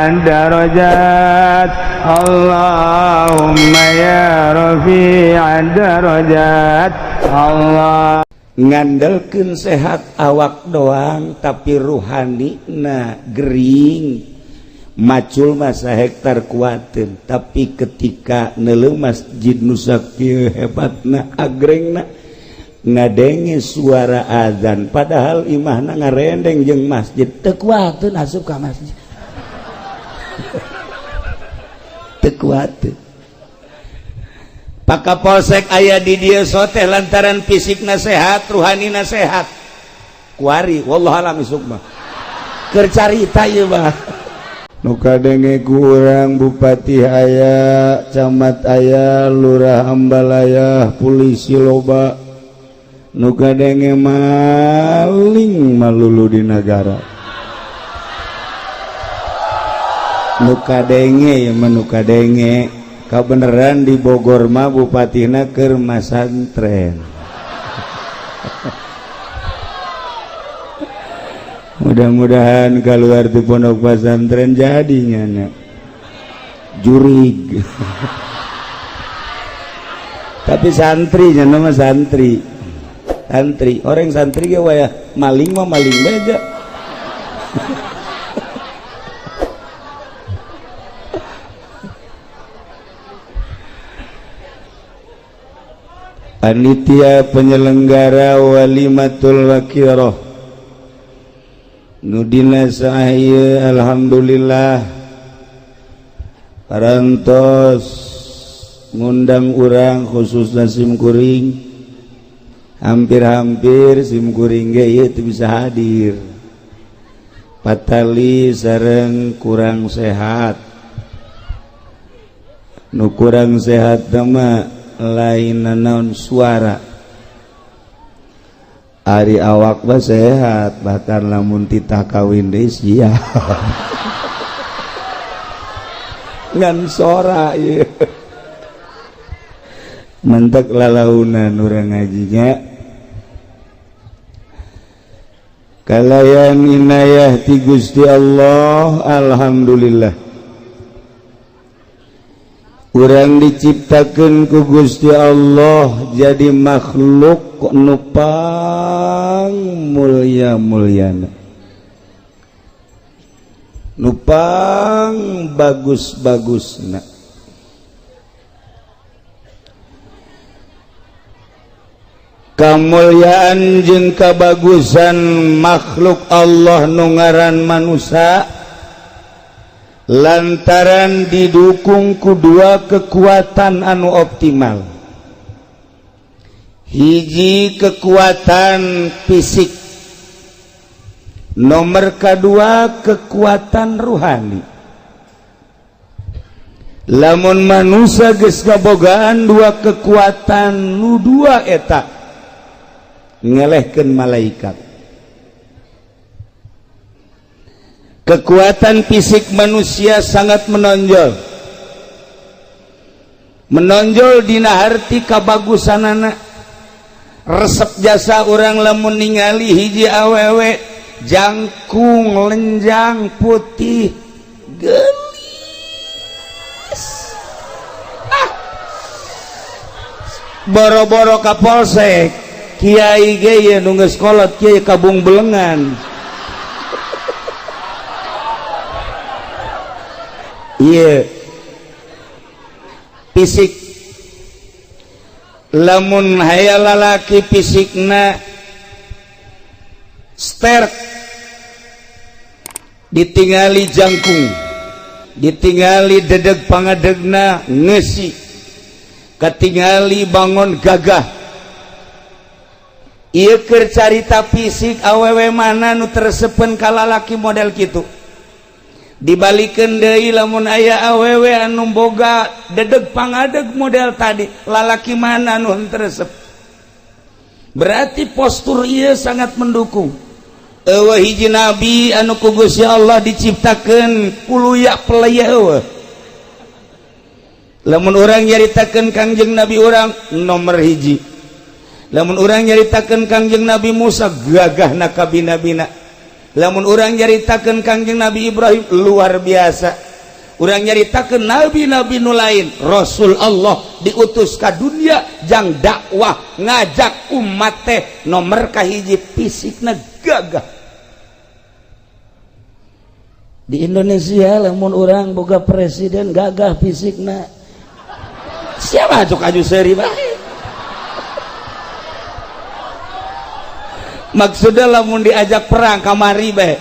الدرجات اللهم يا رفيع الدرجات Allah. Ngandelkeun sehat awak doang tapi ruhani na gering, macul masa hektar kuatin. Tapi ketika neuleuh masjid nu sakieu hebatna, agrengna, ngadenge suara azan, padahal imahna ngarendeng jeung masjid, teu kuateun asup ka masjid, teu kuateun. Pak Kapolsek aya di dieu soteh lantaran fisikna sehat, ruhanina sehat. Kuari wallahu alam, isuk mah keur carita ieu mah. Nu kadenge kurang bupati aya, camat aya, lurah ambalaya, polisi loba. Nu kadenge maling malulu di negara. Nu kadenge ya mah, nu kadenge kabeneran di Bogor mah bupatina keur masantren. Mudah-mudahan keluar di pondok pesantren jadinya nya jurig. Tapi santri nya nama santri, santri orang santri ge waya maling mah maling beja. Panitia penyelenggara Walimatul Wakiroh nudina sahaya, alhamdulillah parantos ngundang urang, khususnya sim kuring. Hampir-hampir sim kuring ge ieu teu bisa hadir, patali sareng kurang sehat. Nu kurang sehat mah lain naon, suara. Ari awak mah sehat, bahkan lamun titah kawin deui siap, ngan sora ieu mentek lalaunan. Urang ngajinya kalayan inayah ti Gusti Allah. Alhamdulillah urang diciptakan ku Gusti Allah jadi makhluk nupang mulia-muliana, nupang bagus-bagusna. Kamulyaan jeung kabagusan makhluk Allah nu ngaran manusia lantaran didukung ku dua kekuatan anu optimal: hiji kekuatan fisik, nomor kedua kekuatan ruhani. Lamun manusia geus kabogaan dua kekuatan nu dua eta, ngelehkeun malaikat. Kekuatan fisik manusia sangat menonjol, menonjol dina harti kabagusanana. Resep jasa orang lamun ningali hiji awewe jangkung, lenjang, putih, gelis, ah. Boro-boro kapolsek, kiai ge ye nu geus kolot, kiai kabung belengan. Iya, fisik. Lamun hayal lalaki fisikna sterk, ditingali jangkung, ditingali dedeg pangadegna ngesi, ketingali bangun gagah. Ieu keur carita fisik. Awewe mana nu tersepen ka lalaki model kitu? Dibalikeun deui, lamun aya awewe anu boga dedeg pangadeg model tadi, lalaki mana nu henteu resep? Berarti postur ieu sangat mendukung. Eueuh hiji nabi anu ku Gusti Allah diciptakeun kuluya pelaya, eueuh. Lamun urang nyaritakeun Kangjeng Nabi urang nomor hiji, lamun urang nyaritakeun Kangjeng Nabi Musa gagahna kabina-bina. Lamun urang nyaritakeun Kangjeng Nabi Ibrahim luar biasa. Urang nyaritakeun nabi-nabi nu lain, Rasul Allah diutus ka dunia jang dakwah ngajak umat teh nomor kahiji fisikna gagah. Di Indonesia lamun urang boga presiden gagah fisikna, siapa cok aju seuri bae. Maksudnya lamun diajak perang kamari bae,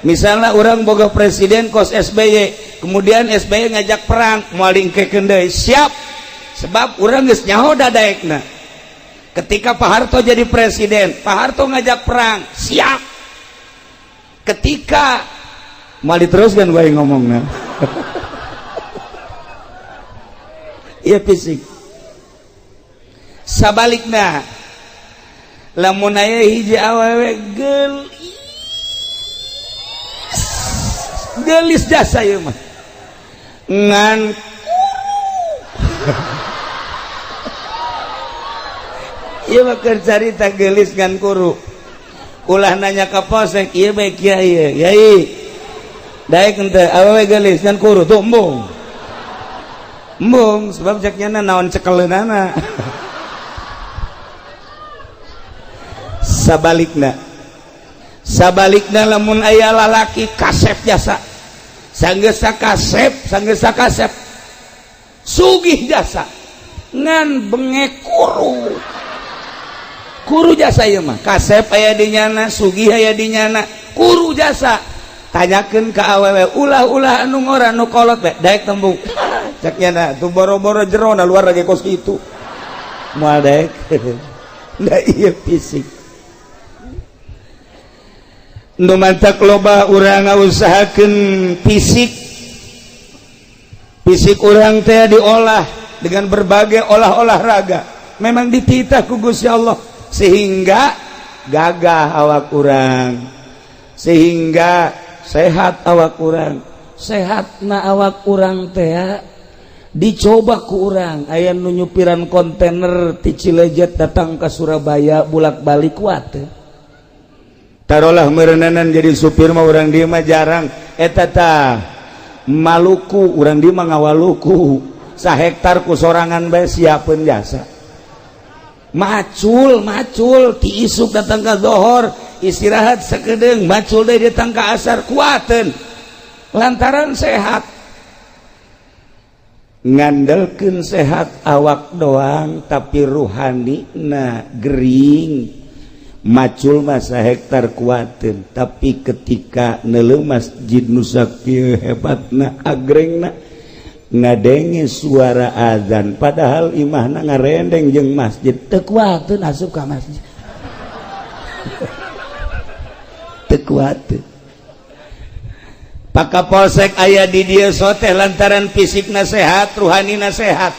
misalnya orang boga presiden kos SBY, kemudian SBY ngajak perang moal diengkekeun deui, siap, sebab urang geus nyaho dadaekna. Ketika Pak Harto jadi presiden, Pak Harto ngajak perang, siap. Ketika moal diteruskan gue ngomongna. Iya fisik. Sabalikna lamun aya hiji awewe geulis geulis jasa ieu mah ngan kuru. Ieu mah keur carita geulis ngan kuru. Ulah nanya ka polsek ieu bae kiai yai daek henteu awewe geulis ngan kuru tuh embung embung sebab cek nyana naon cekeleunana. Sabalikna sabalikna lamun aya lalaki kasep jasa sanggeus kasep sanggeus kasep sugih jasa ngan bengek kuru kuru jasa ieu mah kasep aya di nyana sugih aya di nyana kuru jasa. Tanyakeun ka awewe ulah-ulah anu ngora nu kolot bae daek tembung cek nyana tuh boro-boro jero na luar lagi kos kitu moal daek. Da ieu fisik nu mantak loba urang ngausahakeun fisik. Fisik urang teh diolah dengan berbagai olah-olah raga, memang dititah ku Gusti Allah sehingga gagah awak urang, sehingga sehat awak urang. Sehatna awak urang teh dicoba ku urang aya nu nyupiran kontainer ti Cilejet datang ke Surabaya bulak-balik kuat teh. Tarolah merenanan jadi supir mah urang dieu mah jarang eta tah Maluku urang dieu mah ngawaluku sahektar ku sorangan bae siapeun jasa. Macul macul ti isuk datang ka zohor istirahat sakedeung macul deui datang ka asar kuateun lantaran sehat. Ngandelkeun sehat awak doang tapi ruhanina gering. Macul masa hektar kuateun tapi ketika neuleuh masjid nu sakieu hebatna agrengna ngadenge suara azan padahal imahna ngarendeng jeung masjid teu kuateun asup ka masjid. Teu kuateun. Pak Kapolsek aya di dieu soteh lantaran fisikna sehat ruhanina sehat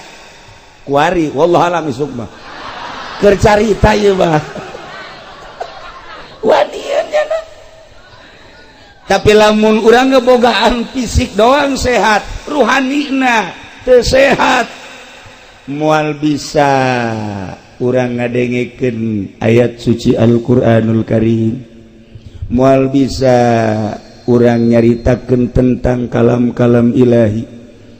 kuari wallahu alam isuk mah keur carita ieu mah. Tapi lamun urang ngebogaan fisik doang sehat ruhanina teu sehat moal bisa urang ngadengekeun ayat suci Al-Qur'anul Karim, moal bisa urang nyaritakeun tentang kalam-kalam ilahi,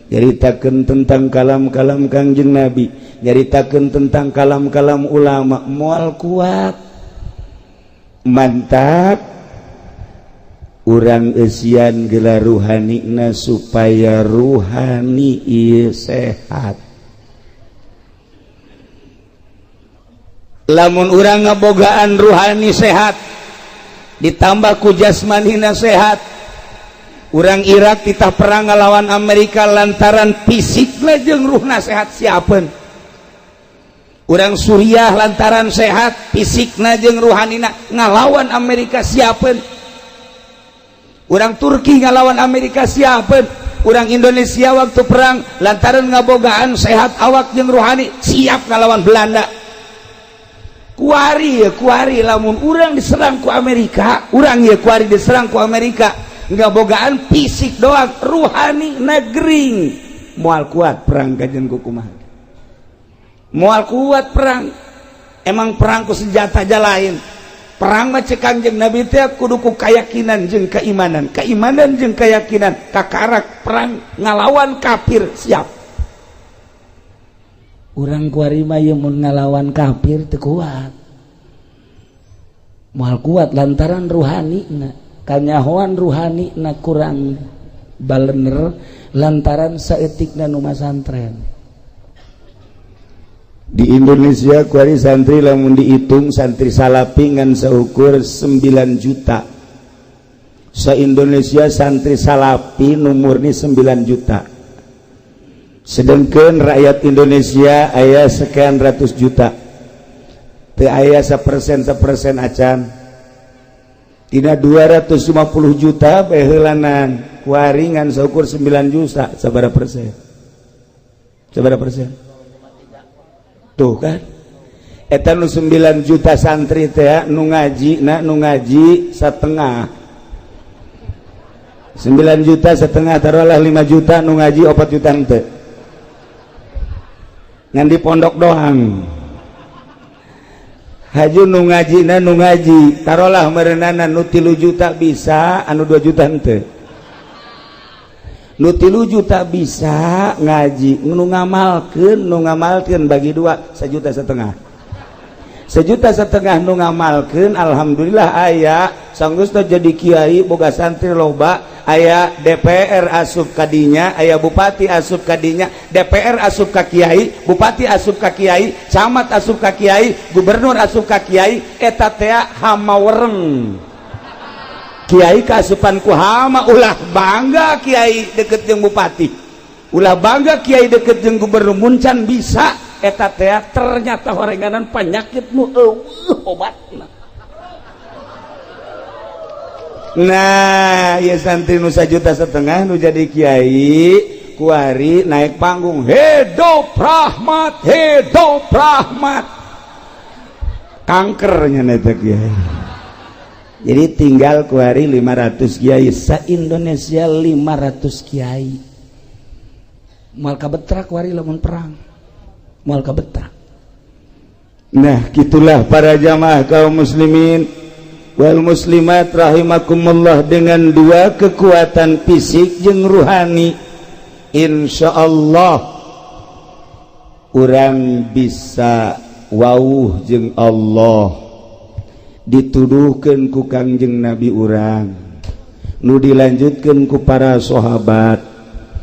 nyaritakeun tentang kalam-kalam Kangjeng Nabi, nyaritakeun tentang kalam-kalam ulama, moal kuat. Mantap urang eusian gelar ruhanina supaya ruhani ieu sehat. Lamun urang ngabogaan ruhani sehat ditambah ku jasmanina sehat, urang Irak titah perang ngalawan Amerika lantaran fisikna jeung ruhna sehat siapeun. Urang Suriah lantaran sehat fisikna jeung ruhanina ngalawan Amerika siapeun. Urang Turki ngalawan Amerika siapeun. Urang Indonesia waktu perang lantaran ngabogaan sehat awak jeung ruhani siap ngalawan Belanda. Kuari ya kuari lamun urang diserang ku Amerika, urang ya kuari diserang ku Amerika ngabogaan fisik doang ruhani negering moal kuat perang kajen kumaha. Moal kuat perang. Emang perang ku senjata aja lain. Perang mah cek Kangjeng Nabi teh kudu ku keyakinan jeung keimanan, keimanan jeung keyakinan. Kakarak perang ngalawan kafir siap. Urang kuari mah ieu mun ngalawan kafir teu kuat, moal kuat lantaran ruhani na, kanyahoan ruhani na kurang balener lantaran saeutikna nu masantren. Di Indonesia kuari santri lamun dihitung santri salapi ngan seukur 9 juta. Se Indonesia santri salapi nu murni 9 juta, sedangkan rakyat Indonesia aya sekian ratus juta. Teu aya 1%, 1% acan. Tina 250 juta beheulanan kuari ngan seukur 9 juta, sabaraha persen? Sabaraha persen? Tuh kan, eta nu 9 juta santri teh nu ngaji na, nu ngaji setengah. 9 juta setengah, taruhlah 5 juta, nu ngaji 4 juta henteu, ngan di pondok doang. Haju nu ngaji na, nu ngaji taruhlah merenana nu 3 juta bisa, anu 2 juta henteu. Nu 3 juta bisa ngaji, nu ngamalkeun, nu ngamalkeun bagi dua, 1,5 juta, 1,5 juta nu ngamalkeun. Alhamdulillah aya sanggeus jadi kiai, boga santri loba, aya DPR asup kadinya, aya bupati asup kadinya. DPR asup ka kiai, bupati asup ka kiai, camat asup ka kiai, gubernur asup ka kiai. Eta teh hama wereng. Kiai kaasupan ku hama. Ulah bangga kiai deket jeung bupati, ulah bangga kiai deket jeung gubernur mun can bisa. Eta teh ternyata horenganan penyakit nu euweuh obatna. Nah ya, santri nu 1,5 juta nu jadi kiai kuari naik panggung, "Hidup rahmat, hidup rahmat," kankernya neta kiai. Jadi tinggal kuari 500 kiai sa Indonesia, 500 kiai moal kabetrak kuari lamun perang, moal kabetrak. Nah, gitulah para jamaah kaum muslimin wal muslimat rahimakumullah. Dengan dua kekuatan, fisik jeung ruhani, insya Allah urang bisa wawuh jeung Allah. Dituduhkan ku Kangjeng Nabi urang, nu dilanjutkan ku para sahabat,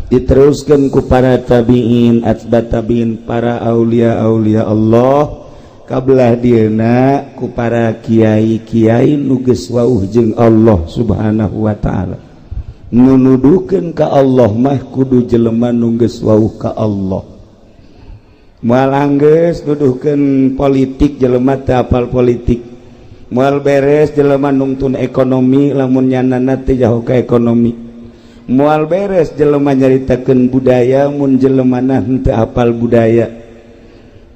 diteruskan ku para tabiin, atba tabiin, para aulia aulia Allah, kabelah dieuna ku para kiai-kiai nu geus wawuh jeung Allah Subhanahu wa taala. Nu nuduhkeun ka Allah mah kudu jelema nu geus wawuh ka Allah. Moal anggeus nuduhkeun politik jelema teu apal politik. Moal beres jelema nungtun ekonomi lamun nyanana teu jauh ka ekonomi. Moal beres jelema nyaritakeun budaya mun jelemana henteu apal budaya.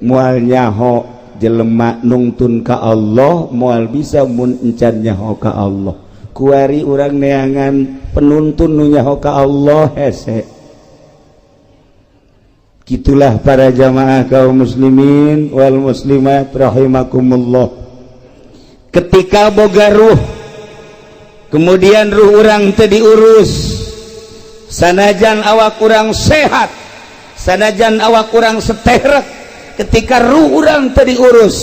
Moal nyaho jelema nungtun ka Allah, moal bisa mun encan nyaho ka Allah. Kuari urang neangan penuntun nu nyaho ka Allah hese. Gitulah para jamaah kaum muslimin wal muslimat rahimakumullah. Ketika boga ruh, kemudian ruh urang teu diurus, sanajan awak kurang sehat, sanajan awak kurang seterek, ketika ruh urang teu diurus,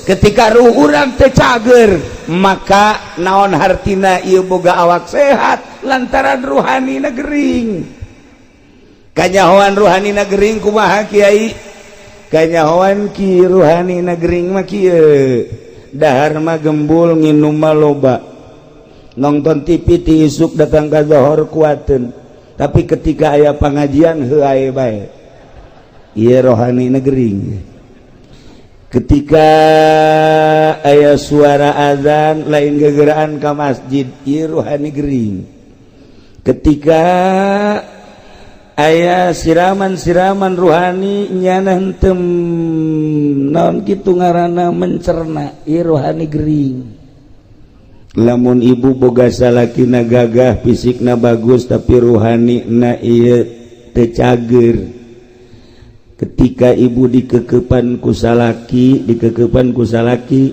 ketika ruh urang teu cager, maka naon hartina ieu boga awak sehat lantaran ruhani gering? Kanyahoan ruhani gering kumaha, Kiai? Kanyahoan ki ruhani gering mah kieu: dahar mah gembul, nginum mah loba, nonton TV ti isuk datang ka zohor kuateun, tapi ketika aya pengajian heuh bae. Ieu rohani gering. Ketika aya suara azan lain gegeraan ka masjid, ieu rohani gering. Ketika aya siraman-siraman ruhani nyana henteu naon kitu ngaranna mencerna, ieu rohani gering. Lamun ibu boga salakina gagah, fisikna bagus, tapi ruhani na ieu teu cager, ketika ibu dikekepan ku salaki, dikekepan ku salaki.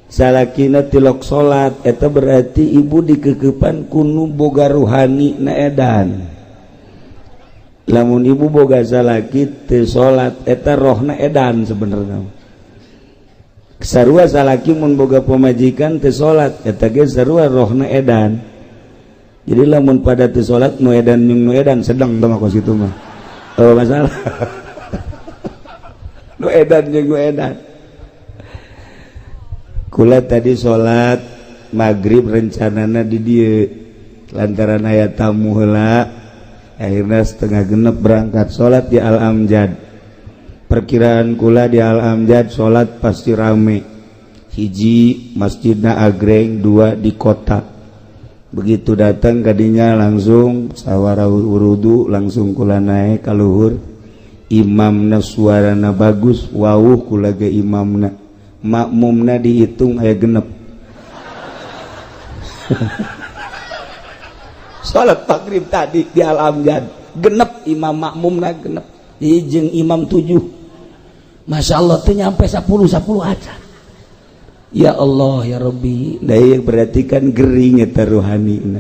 Salakina tilok salat, eta berarti ibu dikekepan ku nu boga ruhani na edan. Lamun ibu boga salaki teu salat, eta rohna edan sebenarnya. Sarua salaki mun boga pamajikan teu salat, eta ge sarua rohna edan. Jadi lamun pada teu salat, nu edan jeung nu edan sedang teh mah kos kitu mah. Oh, masalah. Nu edan jeung nu edan. Kula tadi salat maghrib rencanana di dieu, lantaran aya tamu heula, akhirnya 5.30 berangkat salat di Al Amjad. Perkiraan kula di Al Amjad salat pasti rame. Hiji, masjidna agreng, dua, di kota. Begitu datang kadinya langsung sawara wudu, langsung kula naik ka luhur. Imamna suarana bagus, wawuh kula ge imamna, makmumna dihitung aya 6. Salat maghrib tadi di Al Amjad 6 imam, makmumna 6, jeung imam tujuh. Masya Allah, tuh nyampe 10 10 aja. Ya Allah ya Rabbi. Nah, berarti kan gering eta ruhani.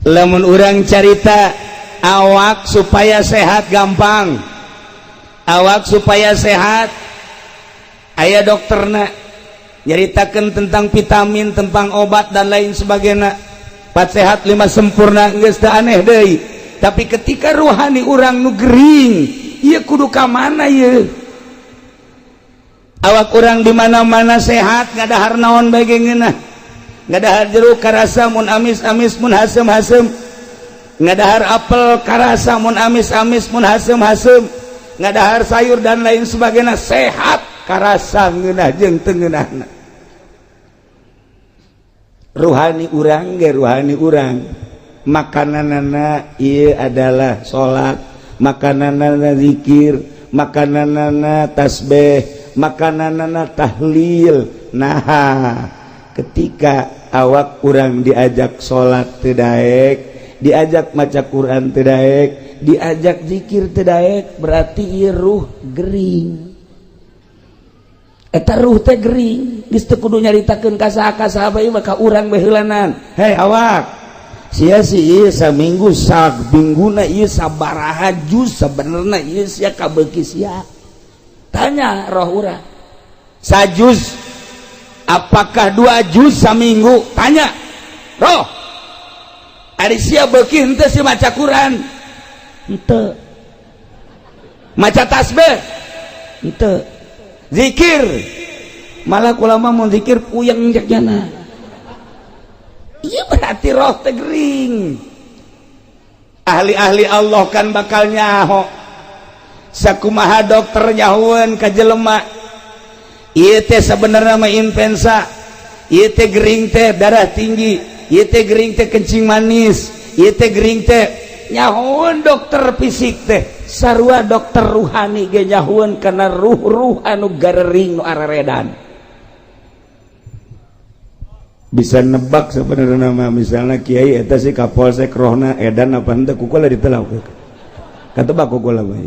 Lamun urang carita awak supaya sehat gampang. Awak supaya sehat aya dokterna nyaritakan tentang vitamin, tentang obat, dan lain sebagainya. Empat sehat lima sempurna geus teu aneh deui. Tapi ketika ruhani urang nu gering, ieu kudu ka mana ieu? Awak urang di mana-mana sehat, ngadahar naon bae ge ngeunah. Ngadahar jeruk karasa mun amis-amis, mun haseum-haseum. Ngadahar apel karasa mun amis-amis, mun haseum-haseum. Ngadahar sayur dan lain sebagainya sehat, karasa ngeunah jeung teu ngeunahna. Ruhani urang ge, ruhani urang makananana ieu adalah salat, makananana zikir, makananana tasbih, makananana tahlil. Nah, ketika awak urang diajak salat teu daek, diajak maca Quran teu daek, diajak zikir teu daek, berarti ieu ruh gering. Eta ruh teh gering, geus teu kudu nyaritakeun ka saha ka saha bae, maka urang bae heulanan. Hei awak sia, si ieu saminggu samingguna ieu sabaraha juz sebenarnya ieu sia kabeuki sia? Tanya roh urang, sajuz apakah 2 juz saminggu? Tanya roh, ari sia beuki henteu si maca Quran? Henteu. Maca tasbih? Henteu. Zikir? Malah kula mah mun zikir puyeng jana. Iya, berarti roh teh gering. Ahli-ahli Allah kan bakal nyaho sakumaha dokter nyahoeun ka jelema, ieu teh sebenarnya mah influenza, ieu teh gering teh darah tinggi, ieu teh gering teh kencing manis, ieu teh gering teh. Nyahoeun dokter fisik teh, sarua dokter ruhani ge nyahoeun kana ruh-ruh anu garering, nu araredan. Bisa nebak sebenarnya nama, misalnya kiai eta si kapolsek rohna edan apa henteu, ku kula ditelak, katebak ku kula mah.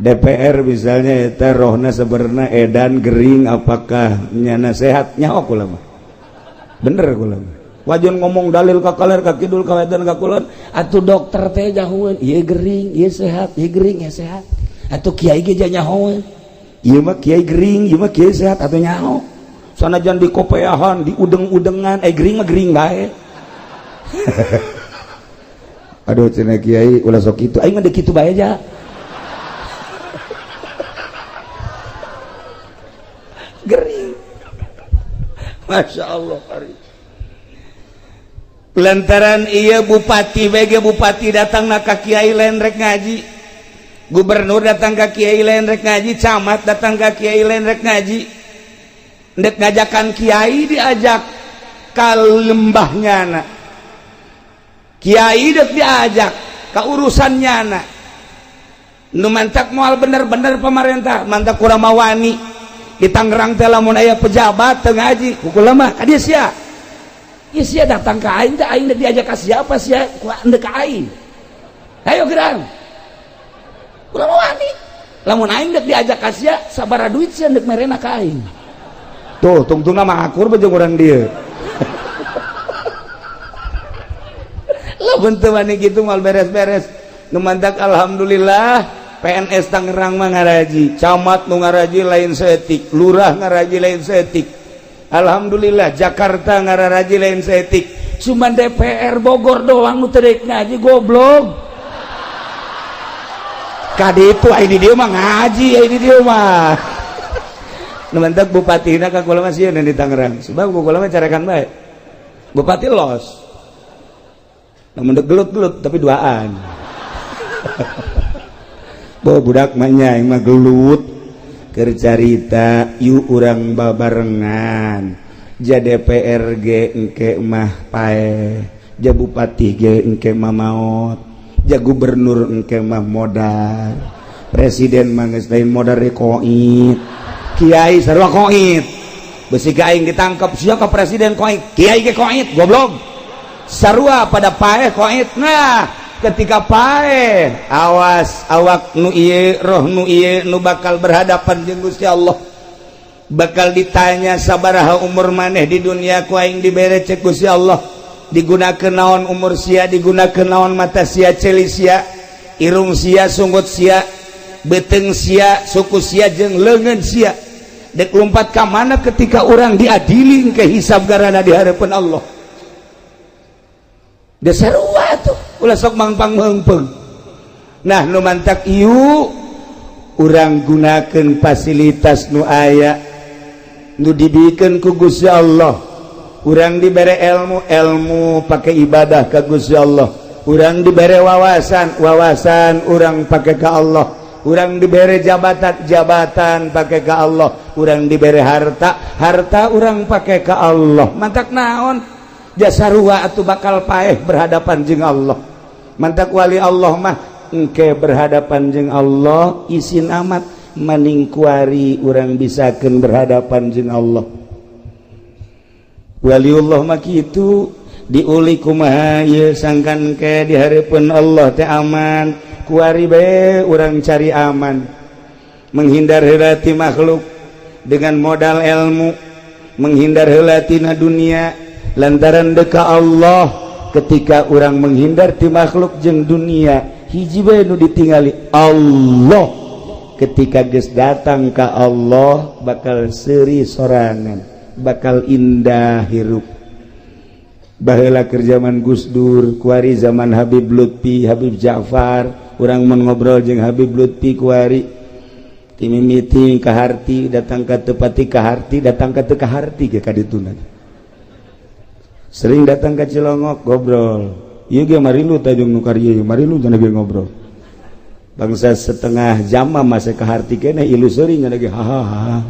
DPR misalnya, eta rohna sebenarnya edan gering apakah nyana sehat, nyaho kula mah, bener kula mah. Wajan ngomong dalil ka kaler, ka kidul, ka wetan, ka kulon. Atuh dokter teh nyahoeun ieu gering, ieu sehat, ieu gering, ieu sehat. Atuh kiai ge nyahoeun ieu mah kiai gering, ieu mah kiai sehat. Atuh nyaho sanajan di kopeahan, di udeng-udengan, eh, gering mah gering bae. Aduh, cenah kiai, ulah sok kitu. Aing mah deuk kitu bae aja. Gering. Masya Allah hari. Lantaran iya bupati BG, bupati datang na ka kiai lain rek ngaji, gubernur datang ka kiai lain rek ngaji, camat datang ka kiai lain rek ngaji. Ndek ngajakan kiai, diajak ka lembahnya na kiai, dek diajak ke urusannya na nu mantak moal bener-bener pemerintah mantak kurang mawani di Tangerang teh. Lamun aya pejabat teu ngaji ku kula mah, ka dieu sia. Ieu sia datang ka aing teh, aing diajak ka siapa sia ku ndek ka aing? Ayo gerang, kula mah wani lamun aing dek diajak ka sia, sabaraha duit sia ndek merena ka aing? Tuh tungtungna mah akur bae jeung urang dieu. Lamun teu wani kitu moal beres-beres. Nu mantak alhamdulillah PNS Tangerang mah ngaraji, camat nu ngaraji lain saeutik, lurah ngaraji lain saeutik. Alhamdulillah Jakarta ngararaji lain saeutik. Cuman DPR Bogor doang nu teu rek ngaji goblok. Kadi itu ini dia mah ngaji, ini dia mah. Nu mantak bupatina ka kula mah sieun di Tangerang. Sebab kula mah carekan bae. Bupati los. Namun gelut-gelut tapi duaan. Bo budak mah nya mah gelut keur carita yuk urang babarengan. Ja DPR ge engke mah paeh, ja bupati ge engke mah maot, ja gubernur engke mah modar, presiden mah geus lain modar koit, kiai sarua koit. Besi ka aing ditangkap sia ka presiden koit, kiai ge koit goblok. Sarua pada paeh koit. Nah, ketika paeh awas awak nu ieu roh nu ieu nu bakal berhadapan jeung Gusti Allah. Bakal ditanya sabaraha umur maneh di dunia ku aing dibere cek Gusti Allah. Digunakeun naon umur sia, digunakeun naon mata sia, ceuli sia, irung sia, sunggut sia, beuteung sia, suku sia jeung leungeun sia. Dek lompat ka mana ketika orang diadili ke hisab garana di hadapan Allah. Dasarua tuh ulah sok mangpang meungpeung. Nah nu mantak ieu urang gunakeun fasilitas nu aya nu dibikeun ku Gusti Allah. Urang dibere ilmu, ilmu pakai ibadah ka Gusti Allah. Urang dibere wawasan, wawasan urang pakai ka Allah. Urang dibere jabatan, jabatan pakai ka Allah. Urang dibere harta, harta urang pakai ka Allah. Mantak naon? Jasarua atuh bakal paeh berhadapan jeung Allah. Mantak wali Allah mah engke berhadapan jeung Allah isin amat maning kuari urang bisakeun berhadapan jeung Allah. Waliullah mah kitu diuli kumaha ieu sangkan ke di hareupeun Allah teh aman, kuari bae urang cari aman. Menghindar heula ti makhluk dengan modal ilmu, menghindar heula tina dunia lantaran deka Allah. Ketika orang menghindar ti makhluk jeung dunia, hiji bae nu ditingali Allah. Ketika geus datang ka Allah bakal seuri sorangan, bakal indah hirup. Baheula keur zaman Gus Dur, kuari zaman Habib Lutfi, Habib Ja'far, urang mun ngobrol jeung Habib Lutfi kuari ti mimiti kaharti datang ka tepati kaharti datang ka teu kaharti ge ka dituna. Sering datang ke Cilongok ngobrol. Ieu ge marilu tajung nu karieu, marilu cenah ge ngobrol. Bangsa setengah jam mah masih kaharti keneh ilu seuri nya ge hahaha.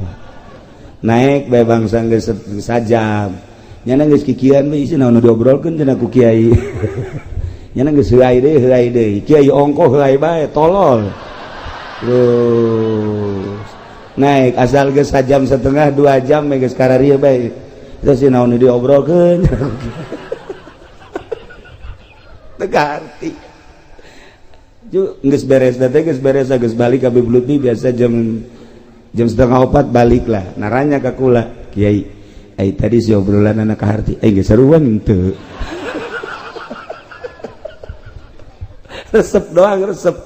Naik bae bangsa geus sajam. Nyana geus kikian we isi naon nu diobrolkeun cenah ku kiai. Nyana geus heuay deui. Kiai ongkoh heuay bae tolol. Terus naik asal geus sajam setengah 2 jam geus kararieu bae. Terus naon nu diobrolkeun. Teu kaharti. Ju geus beres teh geus beres geus balik ka Habib Lutfi biasa jam 3:30 balik lah. Naranya ka kula, Kiai, ai tadi si obrolan anak kaharti, ai geus seruan henteu. Resep doang resep.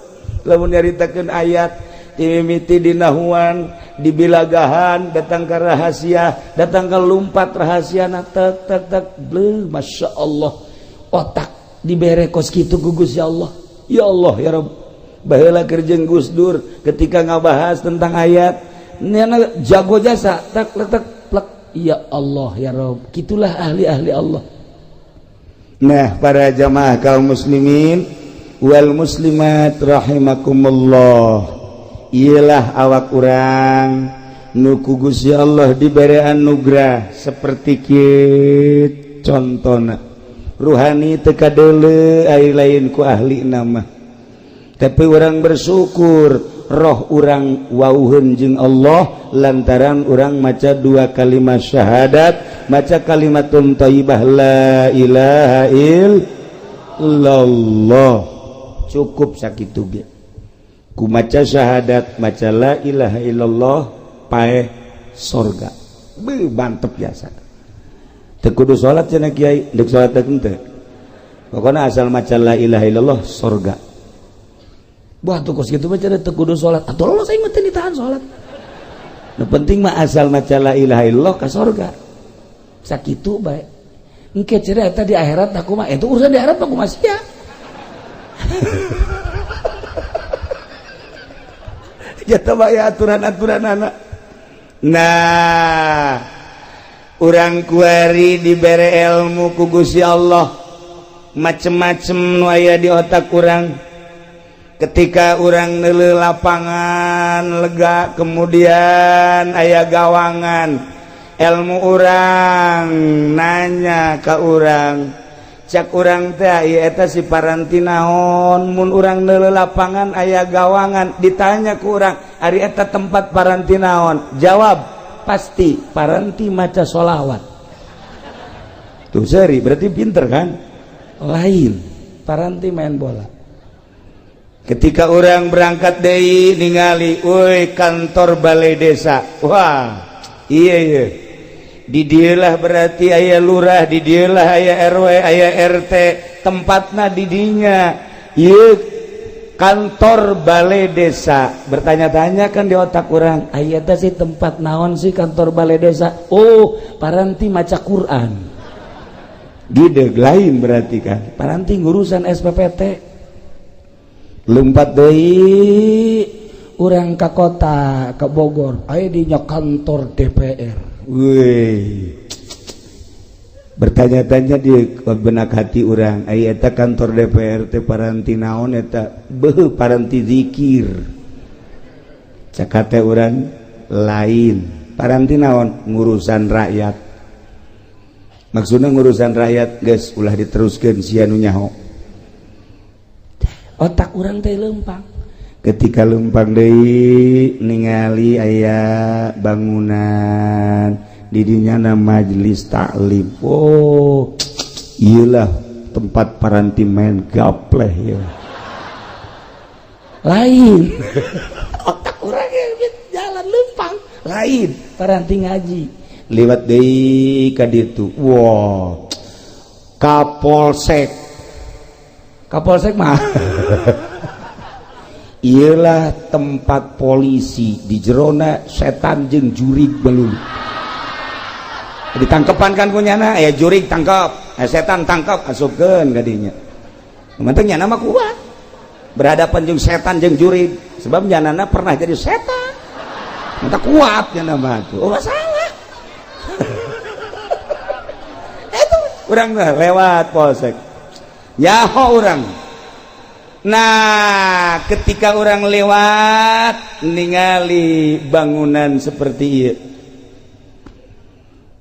Lamun nyaritakeun ayat timimiti dinahuan, dibilagahan, datang ke rahasia, datang ke lumpat rahasia na tek tek tek bleh, Masya Allah. Otak dibere kos kitu ku Gusti Allah. Ya Allah ya Rabb. Baheula keur jeung Gus Dur ketika ngabahas tentang ayat nyana jago jasa tek tek plek. Ya Allah ya Rabb. Kitulah ahli-ahli Allah. Nah, para jamaah kaum muslimin wal muslimat rahimakumullah. Iyalah awak urang nu ku Gusti Allah dibere anugerah seperti kieu contona. Ruhani teu kadeuleu ai lain ku ahli nama. Tapi urang bersyukur roh urang wauheun jeung Allah lantaran urang maca dua kalimat syahadat, maca kalimatun thayyibah la ilaha illallah. Cukup sakitu ge. Ku maca syahadat, maca la ilaha illallah paeh sorga. Beuh, mantep biasa. Teu kudu salat cenah kiai, deuk salat teh henteu. Pokona asal maca la ilaha illallah sorga. Wah, tuh kos kitu mah cenah teu kudu salat. Atuh lolos aing mah teu ditahan salat. Nu penting mah asal maca la ilaha illallah ka sorga. Sakitu bae. Engke cenah eta di akhirat aku mah, itu urusan di akhirat mah kumaha sia. Jatuh bae aturan-aturan anak. Nah, urang kuari dibere ilmu ku Gusti Allah, macem-macem nu aya di otak urang. Ketika urang neuleuh lapangan lega, kemudian aya gawangan, ilmu urang nanya ka urang, cak urang teh ieu eta si paranti naon? Mun urang neuleuh lapangan aya gawangan, ditanya ku urang, ari eta tempat paranti naon? Jawab pasti paranti maca sholawat. Tuh seri berarti pinter kan? Lain, paranti main bola. Ketika orang berangkat deui ningali, woi, kantor balai desa. Wah, iya iya, di dieulah berarti aya lurah, di dieulah aya RW, aya RT, tempatna di dinya. Ieu kantor balai desa. Bertanya-tanya kan di otak orang, aya teh sih tempat naon sih kantor balai desa? Oh, paranti maca Quran. Gideg lain berarti kan, paranti ngurusan SPPT. Lompat deui urang ka kota, ke Bogor, aya dinya kantor DPR. Wih, bertanya-tanya di benak hati orang, aya eta kantor DPR teh paranti naon eta? Beuh, paranti zikir. Cak hate urang, lain, paranti naon? Ngurusan rakyat. Maksudnya ngurusan rakyat, geus ulah diteruskeun, sia nu nyaho. Otak urang teh lempang. Ketika lempang deui ningali aya bangunan didinya na majelis taklim. Oh, iyalah tempat paranti main gapleh ya. Lain, otak urang jalan lempang, lain, paranti ngaji. Liwat deui ka ditu, wah, Kapolsek. Kapolsek mah ialah tempat polisi, di jerona setan jeung jurig belum ditangkepan kan punyana ya, jurig tangkap, setan tangkap, asupkeun ka dinya. Penting nyana mah kuat berhadapan jeung setan jeung jurig, sebab nyanana pernah jadi setan, mata kuat nyana mah tuh. Oh, salah. Itu urang lewat polsek nyaho urang. Nah, ketika orang lewat ningali bangunan seperti itu,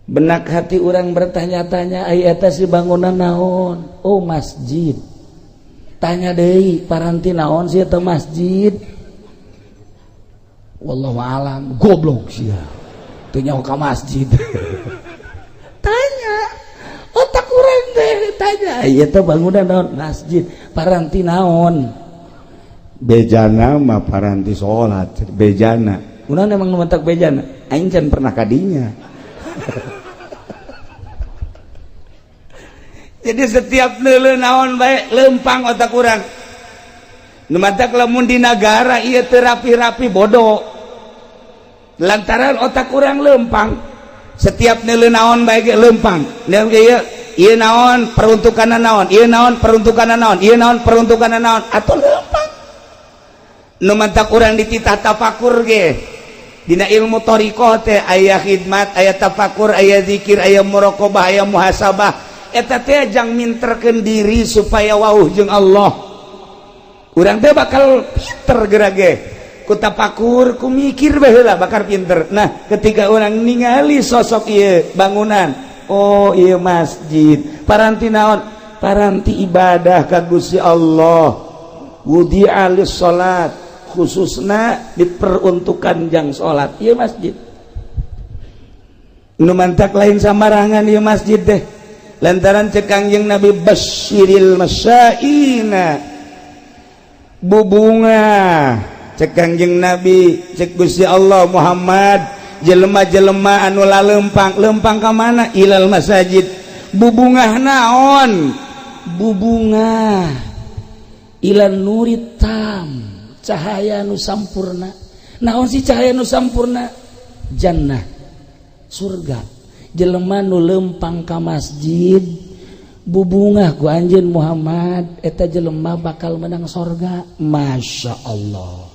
benak hati orang bertanya-tanya, ai eta si bangunan naon? Oh, masjid. Tanya deui, paranti naon sih eta masjid? Wallahu alam, goblok sia. Teu nyaho ka masjid. Tanya otak urang teh, tanya, ieu teh bangunan naon? Masjid. Paranti naon? Bejana mah paranti salat, bejana. Kunaon emang nu mentak bejana? Aing can pernah kadinya. Jadi setiap neuleuh naon bae lempang otak urang. Nu matak lamun di nagara ieu teu rapi-rapi bodoh. Lantaran otak urang lempang. Setiap neuleuh naon bae ge lempang. Ieu ieu naon peruntukanna naon, ieu naon peruntukanna naon, ieu naon peruntukanna naon, atuh lempang. Nu matak urang dititah tafakur ge. Dina ilmu thariqah teh aya khidmat, aya tafakur, aya zikir, aya muraqabah, aya muhasabah. Eta teh jang minterkeun diri supaya wauh jeung Allah. Urang teh bakal pinter gerage. Ku tafakur, ku mikir baheula bakal pinter. Nah, ketika orang ningali sosok ieu bangunan, oh ieu masjid, paranti naon? Paranti ibadah ka Gusti Allah. Wudi'a lis-salat, khususna diperuntukkan jang salat ieu masjid. Nu mantak lain sambarangan ieu masjid teh. Lantaran cek Kangjeng Nabi, basyiril masyaina, bubunga cek Kangjeng Nabi, cek Gusti Allah, Muhammad Jelema-jelema anu lalempang, lempang ka mana? Ilal masajid. Bubungah naon? Bubungah ilan nurit tam, cahaya nu sampurna. Naon sih cahaya nu sampurna? Jannah, surga. Jelema nu lempang ka masjid, bubungah ku anjeun Muhammad, eta jelema bakal menang sorga. Masya Allah.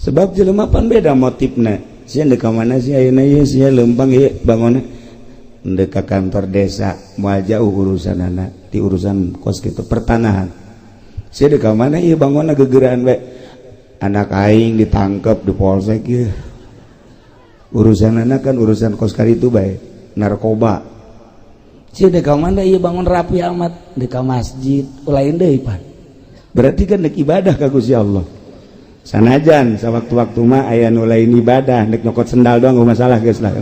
Sebab jelema pan beda motifna. Sia ndek ka mana sih ayeuna ieu? Sia lempang ieu bangunna ndek ka kantor desa, moal jauh urusanana di urusan kos kitu pertanahan. Sia ndek ka mana ieu bangunna gegeraan bae? Anak aing ditangkep di polsek ieu. Urusanana kan urusan kos karitu bae, narkoba. Sia ndek ka mana ieu bangun rapi amat? Ndek ka masjid. Lain deui pan. Berarti kan dek ibadah ka Gusti Allah. Sanajan sawaktu-waktu mah aya nu lain ibadah, dek nyokot sendal doang, nggak masalah geus lah.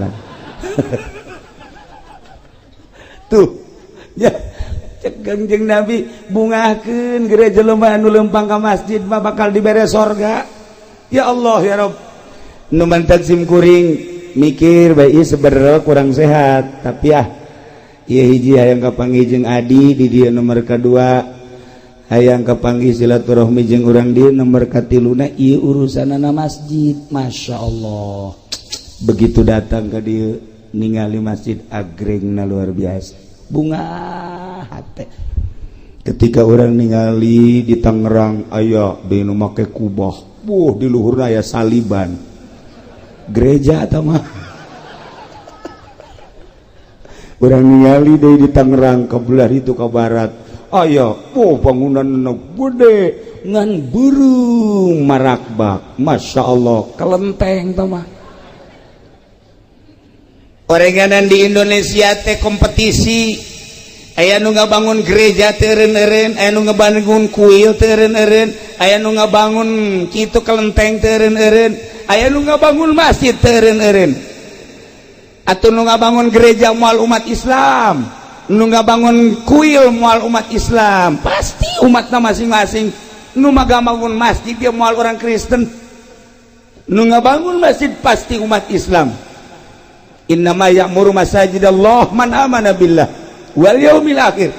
Tuh ya, cek Kangjeng Nabi, bungahkeun geura jelema anu lempang ka masjid mah bakal dibere sorga. Ya Allah, ya Rob. Nu mantak sim kuring mikir bae ieu sebenarnya kurang sehat, tapi ah ieu hiji hayang kapanggih jeung adi di dieu, nomor kedua hayang kapanggih silaturahmi jeung urang dieu, nomor katiluna ieu urusanana masjid. Masya Allah, begitu datang ke dieu ningali masjid agrengna luar biasa, bunga hate. Ketika orang ningali di Tangerang aya di nu make kubah, buh, di luhurna aya saliban, gereja atau mah. Orang ningali deui di Tangerang ke belah itu, ke barat, aya oh bangunan nu gede ngan beureum marakbak. Masya Allah. Kelenteng tah mah. Orenganan di Indonesia teh kompetisi, aya nu ngabangun gereja teu eureun-eureun, aya nu ngabangun kuil teu eureun-eureun, aya nu ngabangun kitu kelenteng teu eureun-eureun, aya nu ngabangun masjid teu eureun-eureun. Atau nu ngabangun gereja moal umat Islam, nu ngabangun kuil moal umat Islam, pasti umatna masing-masing. Nu ngabangun masjid dia moal orang Kristen, nu ngabangun masjid pasti umat Islam. Innama ya'muru masajidallah man amana billah wal yaumil akhir.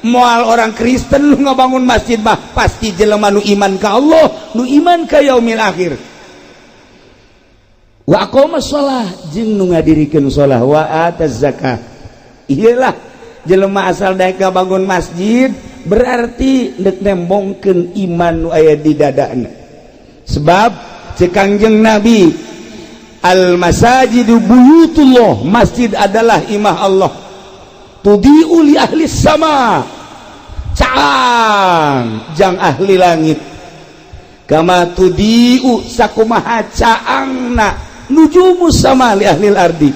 Moal orang Kristen nu ngabangun masjid mah, pasti jelema nu iman ka Allah, nu iman ka yaumil akhir. Wa aqama shalah, jeung nu ngadirikeun shalah, wa ataz zakah. Iyalah jelema asal daek ngabangun masjid berarti deuk nembongkeun iman nu aya di dadana. Sebab cek Kangjeng Nabi, al masajidu buyutullah, masjid adalah imah Allah. Tudhi'u li ahli sama, caang jang ahli langit. Kama tudhi'u, sakumaha caangna, nujumus sama li ahli ardi.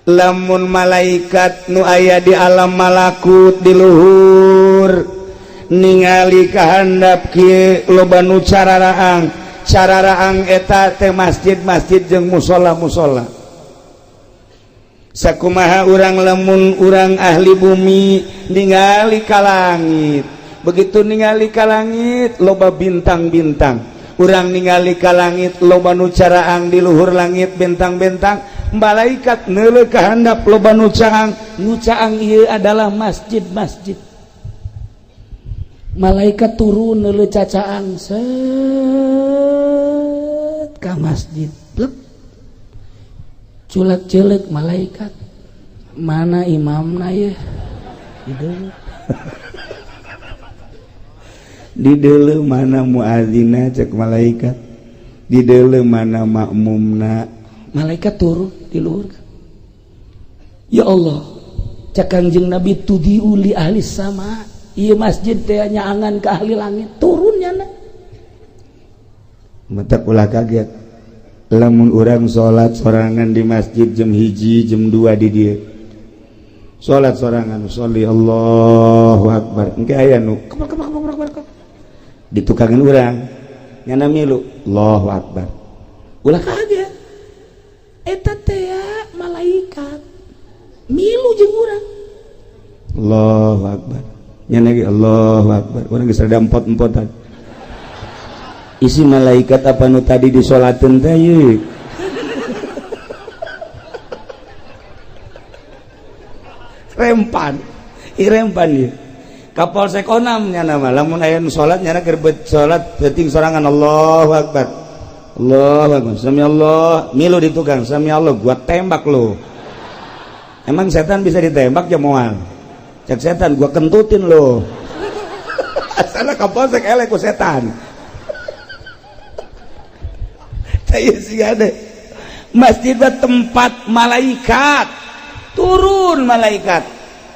Lamun malaikat nu aya di alam malakut di luhur ningali kahandap kieu, loba nu cararaang cararaang, eta teh masjid-masjid jeung musola-musola. Sakumaha urang lamun urang ahli bumi ningali ka langit, begitu ningali ka langit loba bintang-bintang, urang ningali ka langit loba nu caraang di luhur langit bintang-bintang, malaikat neuleuh ka handap loba nu caang, nu caang ieu adalah masjid-masjid. Malaikat turun neuleuh cacaang set ka masjid. Plek. Culak celek malaikat, mana imamna ya? Di Dideuleu mana muadzina, cek malaikat, dideuleu mana makmumna. Malaikat turun di luhur. Ya Allah, cek Kangjeng Nabi, tudhi'u li ahli sama, ieu masjid teh nyaangan ke ahli langit, turunnya na. Matak ulah kaget lamun urang salat sorangan di masjid jam 1, jam 2 di dieu. Salat sorangan, sholli, Allahu akbar, engke aya nu kebak kebak kebak kebak kebak di tukangan urang, nyana milu Allahu akbar. Ulah kaget, eta teh malaikat milu jeung urang. Allahu akbar, nyana ge Allahu akbar, urang geus rada empot-empotan. Isi malaikat apa nu tadi disolatin teh ye? Rempan, rempan ye. Kapolsek onam nyana mah lamun aya nu salat nyana keur salat penting sorangan Allahu Akbar. Allahu Akbar. Sami Allah, milu di tukang, sami Allah, gua tembak lo. Emang setan bisa ditembak ya moal? Cek setan gua kentutin lo. Asalna kapolsek elek ku setan. Masjid tempat malaikat turun, malaikat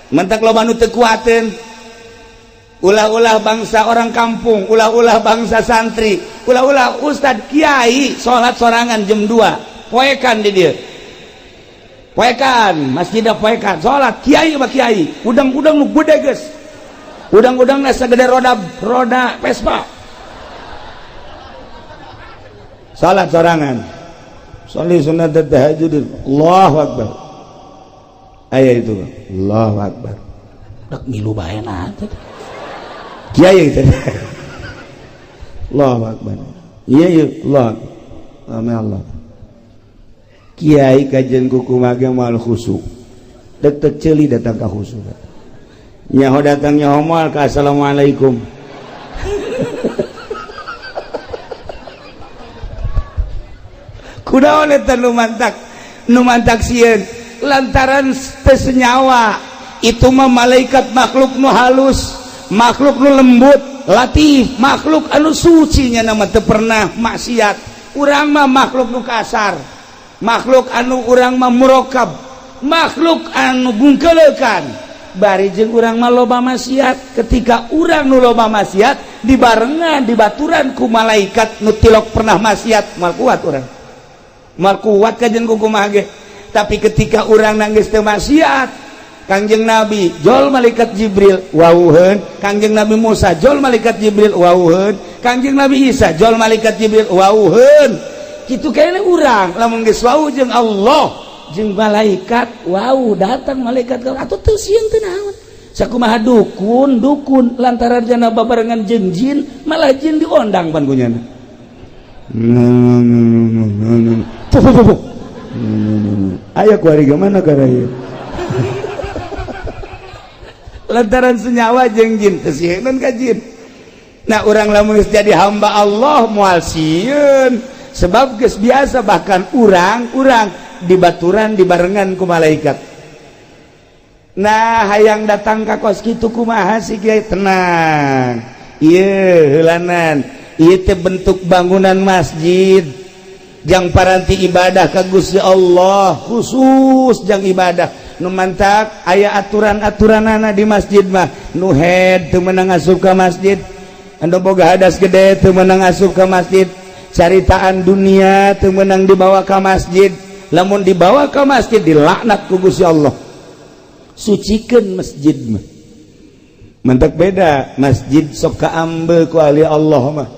mentak loba nu teu kuateun, ulah-ulah bangsa orang kampung, ulah-ulah bangsa santri, ulah-ulah ustad kiai salat sorangan jam 2 poekan di dieu, poekan masjid, poekan salat kiai mah kiai udang-udang nu gede geus, udang-udangna sagede roda roda Vespa, salat sorangan, sholli sunat tahajud, Allahu Akbar, aya itu Allahu Akbar, Rek milu bae na teh. Kiai itu Allahu Akbar, iya iya Allah Amin Allah. Kiai kajian kuku mage moal khusuk, dek tek ceuli datang ka khusuk, nyaho datang nyaho moal ka assalamualaikum. Kunaon eta nu mantak, nu mantak sieun lantaran teu senyawa itu mah malaikat makhluk nu halus, makhluk nu lembut, latif, makhluk anu suci nya nama teu pernah maksiat. Urang mah makhluk nu kasar, makhluk anu urang mah murokab, makhluk anu bungkeleukan. Bari jeung urang mah loba maksiat. Ketika urang nu loba maksiat dibarengan dibaturan ku malaikat nu tilok pernah maksiat, moal kuat urang, moal kuat kajen kumaha ge. Tapi ketika urang nangis teu maksiat, Kangjeng Nabi jol malaikat Jibril wauheun, Kangjeng Nabi Musa jol malaikat Jibril wauheun, Kangjeng Nabi Isa jol malaikat Jibril wauheun. Kitu kene urang lamun geus wau jeung Allah jeung malaikat wau, datang malaikat atuh teu sieun teu naon. Sakumaha dukun dukun lantaran jana babarengan jeung jin, malah jin diondang pan kunyana. Ayo kuari gimana karaya lantaran senyawa jeung jin teu sieun ka jin. Nah urang lamun geus jadi hamba Allah moal sieun, sebab geus biasa, bahkan urang-urang dibaturan dibarengan ku malaikat. Nah hayang datang ka kos kitu kumaha sih kiai? Tenang, ieu heulanan ieu teh bentuk bangunan masjid jang paranti ibadah ka Gusti Allah, khusus jang ibadah. Nu mantak aya aturan-aturanana di masjid mah, nu head teu meunang asup ka masjid, anu boga hadas gede teu meunang asup ka masjid, caritaan dunia teu meunang dibawa ka masjid. Lamun dibawa ka masjid dilaknat ku Gusti Allah. Sucikeun masjid mah. Mantak beda masjid sok kaambe ku ahli Allah mah.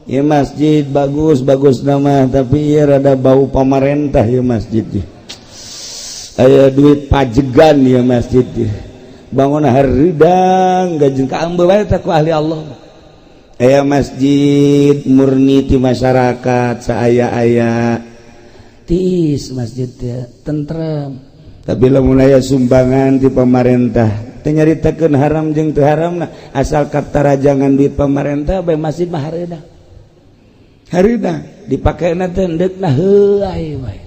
Ya masjid bagus bagus nama, tapi ya rada bau pamarentah ya masjid. Aya duit pajegan ya masjid. Bangun haridang gajeng kaambe bae teh ku ahli Allah. Aya masjid murni ti masyarakat saaya-aya tiis masjid teh tentrem. Tapi lamun aya sumbangan ti pamarentah teu nyaritakeun haram jeung teu haramna, asal katarajangan duit pamarentah bae masjid mah hareudang. Hareudang dipakena teh endeukna heuay bae.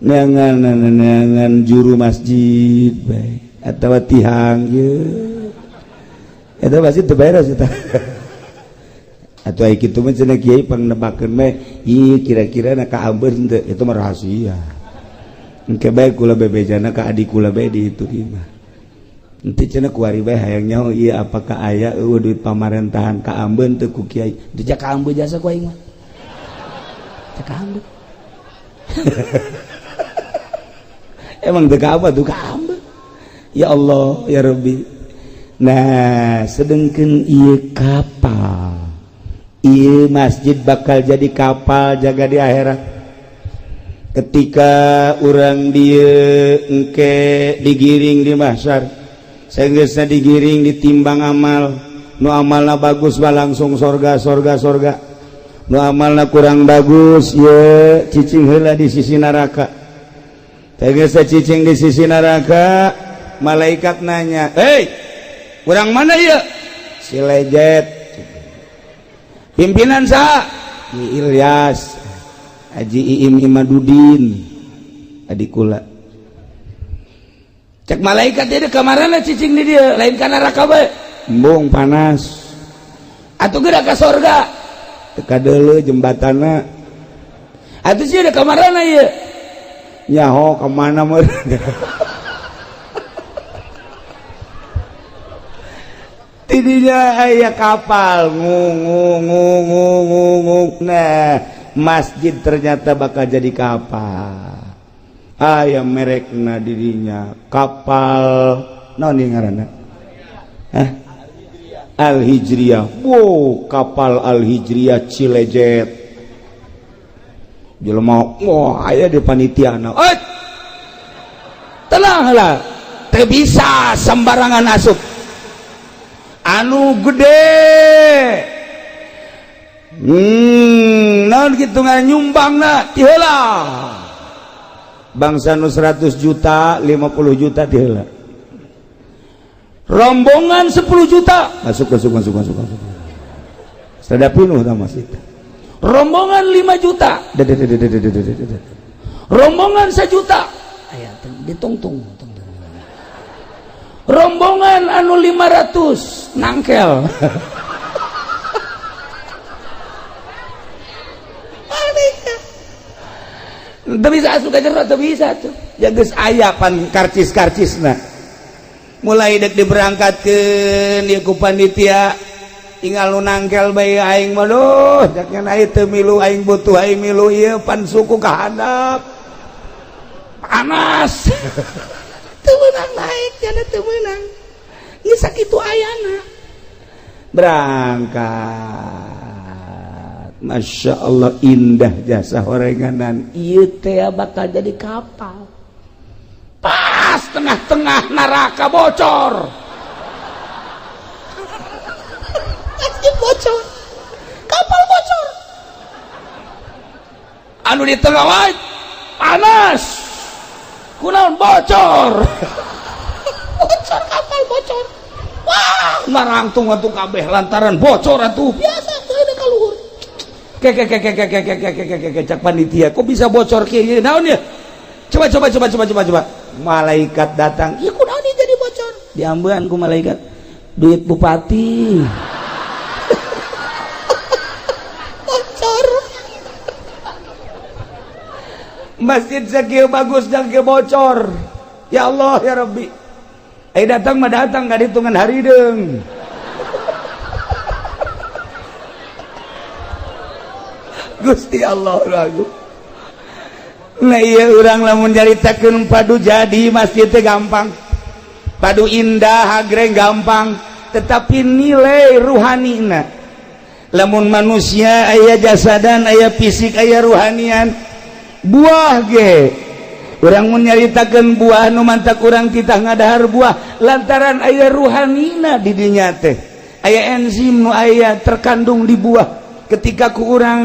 Neangan juru masjid bae atawa tihang ieu. Eta masjid teu beres eta. Atuh aya kitu mah cenah kiai pangnebakeun bae, ieu kira-kira na kaambeun teu, itu mah rahasia. Engke bae kula bebejana ka adik kula bae di itu mah. Henteu cenah kuari bae hayang nyaho ieu apakah aya eueuh duit pamarentahan kaambeun teu ku kiai. Teu kaambeun jasa ku aing mah. Teu kaambeun. Emang teu kaambeun tuh kaambeun. Ya Allah ya Rabbi. Nah, sedengkeun ieu kapal. Ieu masjid bakal jadi kapal jaga di akhirat. Ketika urang dieu engke digiring di mahsyar, saenggeusna digiring ditimbang amal, Nu amalna bagus mah langsung sorga, sorga, sorga. Nu amalna kurang bagus ye cicing heula di sisi neraka. Tegas cicing di sisi neraka, malaikat nanya, "Hei, kurang mana ya?" Si Lejet. Pimpinan sa? Ki Ilyas, Haji Iim Imadudin, adik kula. Cek malaikat dia kamarana cicing di dia, lain ka neraka bae. Embung panas. Atuh geura ka sorga. Teka deuleu jembatanna. Atuh sih kamarana ieu? Nyaho kemana meureun. Tidinya aya kapal ngung ngung ngung ngung ngung. Nah, masjid ternyata bakal jadi kapal. Aya merekna dirinya kapal naon ieu ngaranna? Hah? Al Hijriyah. Wow, kapal Al Hijriyah Cilejet. Jelema, wah aya di panitiana. Eh, tenang lah, teu bisa sembarangan asup. Anu gede, naon kitu nyumbangna ti heula. Bangsa nu 100 juta, 50 juta ti heula. Rombongan 10 juta masuk, masuk, masuk, masuk, masuk. Sada pinuh tah masjid. Rombongan 5 juta, rombongan 1 juta, aya ditungtung. Rombongan anu 500 nangkel. Teu bisa asup ka jero, teu bisa tuh. Ya geus aya pan karcis-karcisna. Mulai dek diberangkatkeun ieu ku panitia, tinggal nu nangkel bae aing mah duh, jaknya aing teu milu, aing butuh aing milu ieu pan suku ka handap. Panas. Teu meunang naik, jana teu meunang. Geus sakitu ayana. Berangkat. Masya Allah indah jasa horenganan. Ieu teh bakal jadi kapal. Pas tengah-tengah neraka bocor. Masjid bocor. Kapal bocor. Anu di tengah wae panas. Kunaon bocor. Bocor kapal bocor. Wah, narangtung atuh kabeh lantaran bocor atuh. Biasa teu ada ka luhur. Kek cak panitia, kok bisa bocor kieu? Naon ya? Coba coba coba coba coba coba. Malaikat datang, ieu kunaon ieu jadi bocor? Diambean ku malaikat. Duit bupati. Bocor. Masjid sakieu bagus dan kieu bocor. Ya Allah ya Rabbi. Eh datang mah datang ka hitungan harideung. Gusti Allah lagu. Nah iya urang lamun nyaritakeun padu jadi masjid teh gampang. Padu indah agreng gampang, tetapi nilai ruhanina. Lamun manusia aya jasadan, aya fisik, aya ruhanian. Buah ge. Urang mun nyaritakeun buah nu mantak urang titah ngadahar buah lantaran aya ruhanina di dinya teh. Aya enzim nu aya terkandung di buah. Ketika ku urang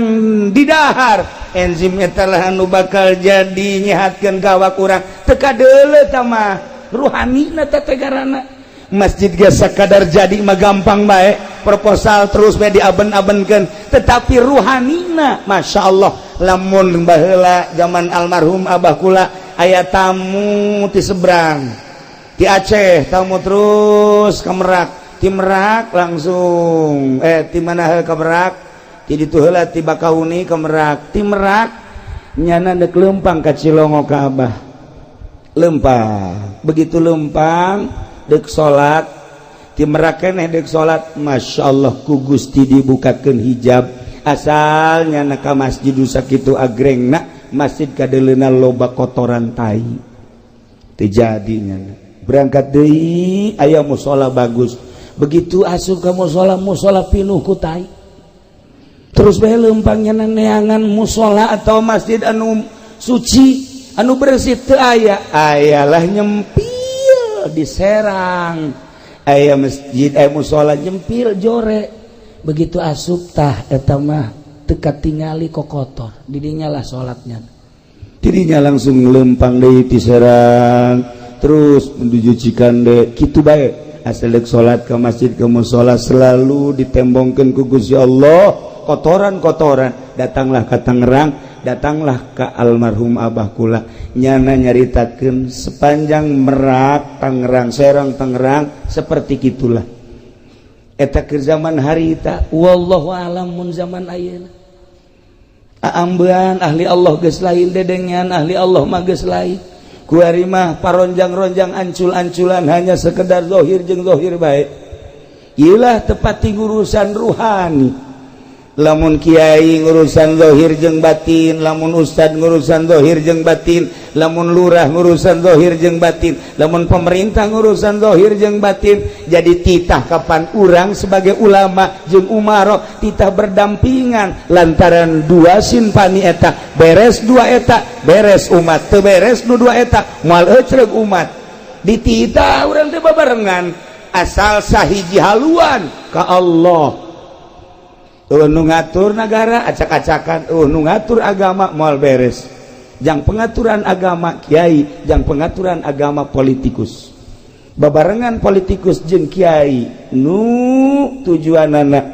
didahar enzim eta lah anu bakal jadi nyehatkeun ka awak urang. Teu kadeuleu tah mah ruhanina teh tegarana. Masjid ge sakadar jadi mah gampang bae, proposal terus bae diaben-abenkeun, tetapi ruhanina Masya Allah. Lamun baheula zaman almarhum abah kula aya tamu ti seberang ti Aceh, tamu terus ke Merak, ti Merak langsung ti mana ke Merak, ti ditu heula ti Bakauni ke Merak, ti Merak nyana dek lempang ka Cilongo ka abah. Lempang, begitu lempang dek salat ti Merak keneh dek salat, Masya Allah ku Gusti dibukakeun hijab. Asalnya na ka masjid sakitu agrengna, masjid kadeleuna loba kotoran tai. Teu jadi nyana. Berangkat deui aya musala bagus. Begitu asup ka musala, musala pinuh ku tai. Terus bae leumpang nyana neangan musala atau masjid anu suci, anu bersih teu aya. Ayalah nyempil di Serang. Aya masjid, aya musola jempil jore. Begitu asup tah eta mah teu katingali kokotor. Didinya lah salatnya. Dirinya langsung lempang deui ti Serang, terus menuju Cikande kitu bae. Asal dek salat ke masjid, ke musola, selalu ditembongkeun ku Gusti Allah kotoran-kotoran. Datanglah ke Tangerang, datanglah ke almarhum Abah kula, nyana nyaritakeun sepanjang Merak, Tangerang, Serang, Tangerang seperti gitulah eta keur zaman harita. Wallahu alam mun zaman ayeuna. Aambean ahli Allah geus lain, dedengean ahli Allah mah geus lain. Kuari mah paronjang-ronjang, ancul-anculan, hanya sekedar zohir jeung zohir bae. Ilah tepat ngurusan ruhani. Lamun kiai ngurusan zohir jeung batin, lamun ustad ngurusan zohir jeung batin, lamun lurah ngurusan zohir jeung batin, lamun pemerintah ngurusan zohir jeung batin, jadi titah kapan urang sebagai ulama jeung umaro titah berdampingan, lantaran dua sinfani eta beres, dua eta beres umat. Teu beres nu dua eta, moal ecreg umat. Dititah urang teh babarengan, asal sahiji haluan ka Allah. Nu ngatur negara acak-acakan, nu ngatur agama moal beres. Jang pengaturan agama kiai, jang pengaturan agama politikus. Babarengan politikus jeung kiai nu tujuan anak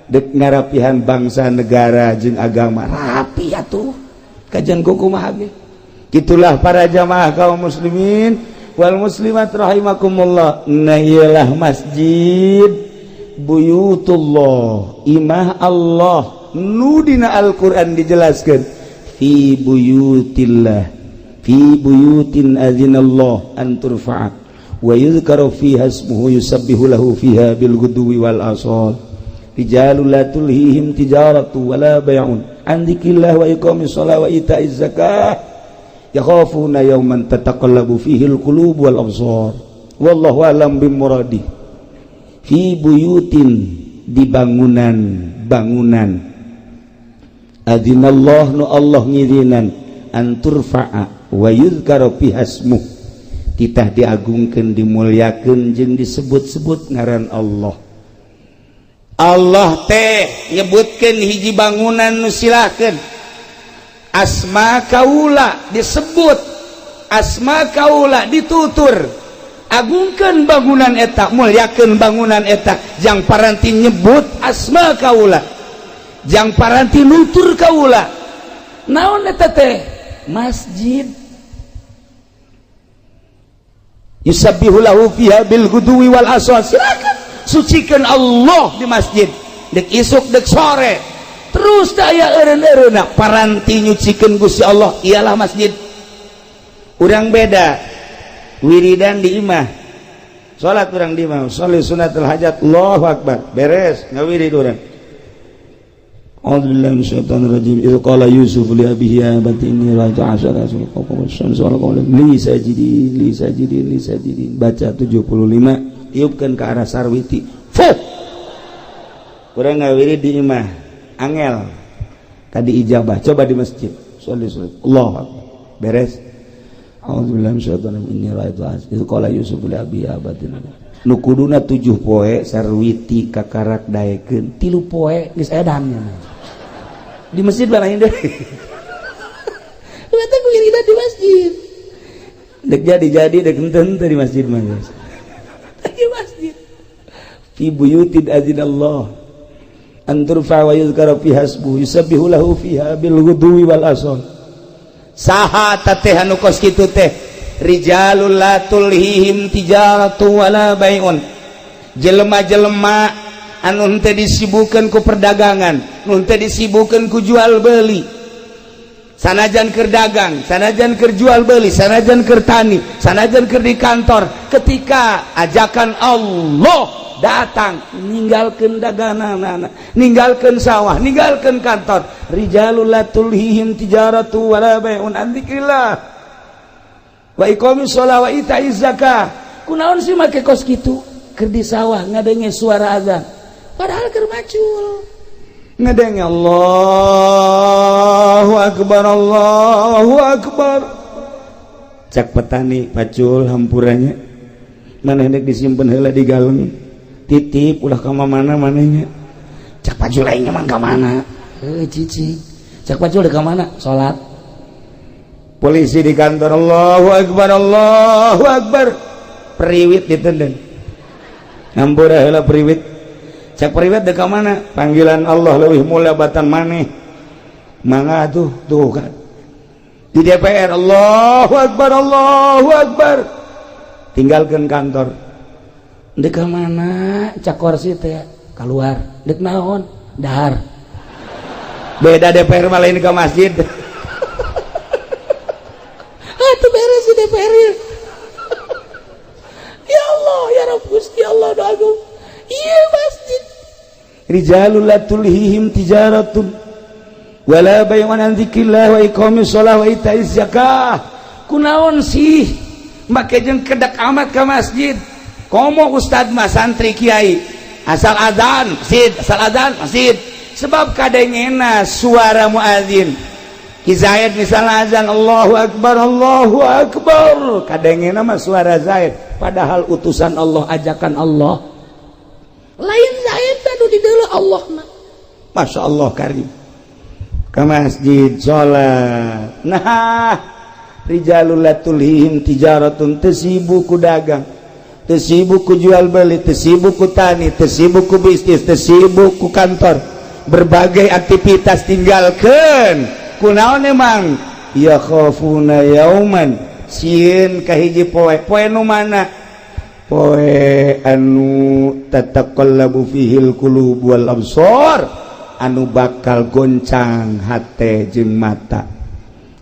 dek ngarapihan bangsa, negara jeung agama rapi atuh, kajian kumaha ge. Gitulah para jamaah kaum muslimin wal muslimat rahimakumullah. Nah, iyalah masjid, buyutullah, imah Allah nu dina Al-Qur'an dijelaskan fi buyutillah, fi buyutin azinallah an turfa'a wa yuzkaru fiha ismuhu yusabbihu lahu fiha bil ghudwi wal asal rijalul la tulhihim tijaratu wala bay'un an dzikrillah wa iqamis shalah wa ita'iz zakah yakhafuna yawman tataqallabu fihi al qulub wal absar. Wallahu alam bimuradi. Fi buyutin, di bangunan bangunan, adzinallah, nu Allah ngizinan, an turfa'a wa yuzkara fiha ismuh, titah diagungkeun, dimuliakeun jeung disebut-sebut ngaran Allah. Allah teh nyebutkeun hiji bangunan nu silahkeun asma kaula disebut, asma kaula ditutur. Agungkan bangunan eta, muliakan bangunan eta, jang paranti nyebut asma kaula, jang paranti nutur kaula. Naon eta teh? Masjid. Yusabbihu lahu fiha bil ghudwi wal asal. Silakan sucikan Allah di masjid, dek isuk dek sore, terus daya eureun-eureunna paranti nyucikeun Gusti Allah. Ialah masjid. Urang beda, wiridan di imah, salat urang di imah, sholli sunnatul hajat, Allahu akbar, beres ngawirid urang. A'udzu billahi minasyaitonir rajim. Idz qala Yusuf li abihi ya abati inni ra'aitu asyara kawkaban wasyamsa wal qamara li sajidin li sajidin li sajidin. Baca 75, tiupkan ke arah sarwiti. Fuh. Urang ngawirid di imah angel tadi ijabah. Coba di masjid. Sholli sholli. Allahu akbar. Beres. A'udzu billahi minasyaitonir rajim. Inni ra'aitu asyara. Idz qala Yusuf li abihi ya abati, nu kuduna 7 poe sarwiti kakarak daekeun 3 poe geus edan di masjid lain deh. Eta wiridan di masjid dek jadi-jadi dek henteu di masjid mah geus. Di masjid. Fi buyutin azinallah an turfa wa yuzkara fiha ismuhu yusabbihu lahu fiha bil ghudwi wal asal. Saha teh anu kos kitu teh? Rijalul la tulhihim tijaratu wala bai'un, jelema-jelema anu henteu disibukeun ku perdagangan, nu henteu disibukeun ku jual beli. Sanajan keur dagang, sanajan keur jual beli, sanajan keur tani, sanajan keur di kantor, ketika ajakan Allah datang, ninggalkeun dagangan, ninggalkeun sawah, ninggalkeun kantor. Rijalul la tulhihim tijaratu wala bai'un an dzikrillah wa iqamis shalah wa ita'iz zakah. Kunaon sih make kos kitu? Keur di sawah ngadenge suara azan, padahal keur macul. Ngedenge Allahu akbar, Allahu akbar. Cak petani, "Pacul, hampuranya." Maneh dek disimpen heula di galeng, titip ulah ka mana manehnya. Cak pajul aing emang ka mana? Eh, cicing. Cak pajul ka mana? Salat. Polisi di kantor, Allahu Akbar, Allahu Akbar, priwit ditendang, ngampura heula priwit. Cak priwit dek ka mana? Panggilan Allah lebih mulia batan maneh. Mangga tuh, tuh kan di DPR, Allahu Akbar, Allahu Akbar, tinggalkan kantor. Dek ka mana? Cak korsi teh keluar. Dek naon? Dahar. Beda DPR malah, ini ke masjid. Ah, itu beres di DPR ya. Ya Allah, ya Rabb, Gusti Allah, doa. Iya, masjid. Rijalul la tulhihim tijaratun wala bay'un an dzikrillah wa iqamis shalah wa itaiz zakah. Kunaon sih make jeung kedak amat ke masjid? Komo ustad mah, santri, kiai, asal azan masjid, asal azan masjid, sebab kadengena suara muadzin. Ki Zaid misalnya azan, Allahu Akbar, Allahu Akbar, kadengena mah suara Zaid, padahal utusan Allah, ajakan Allah lain Zaid anu di Allah mah. Masya Allah karim, ke masjid salat. Nah, rijalul la tulhihim tijaratun, teu sibuk ku dagang, teu sibuk ku jual beli, teu sibuk ku tani, teu sibuk ku bisnis, teu sibuk ku kantor, berbagai aktivitas tinggalkan. Kunaon emang? Ya khafuna yauman, sieun ka hiji poe. Poe nu mana? Poe anu tataqallabu fihil qulub wal absar, anu bakal goncang hate jeung mata.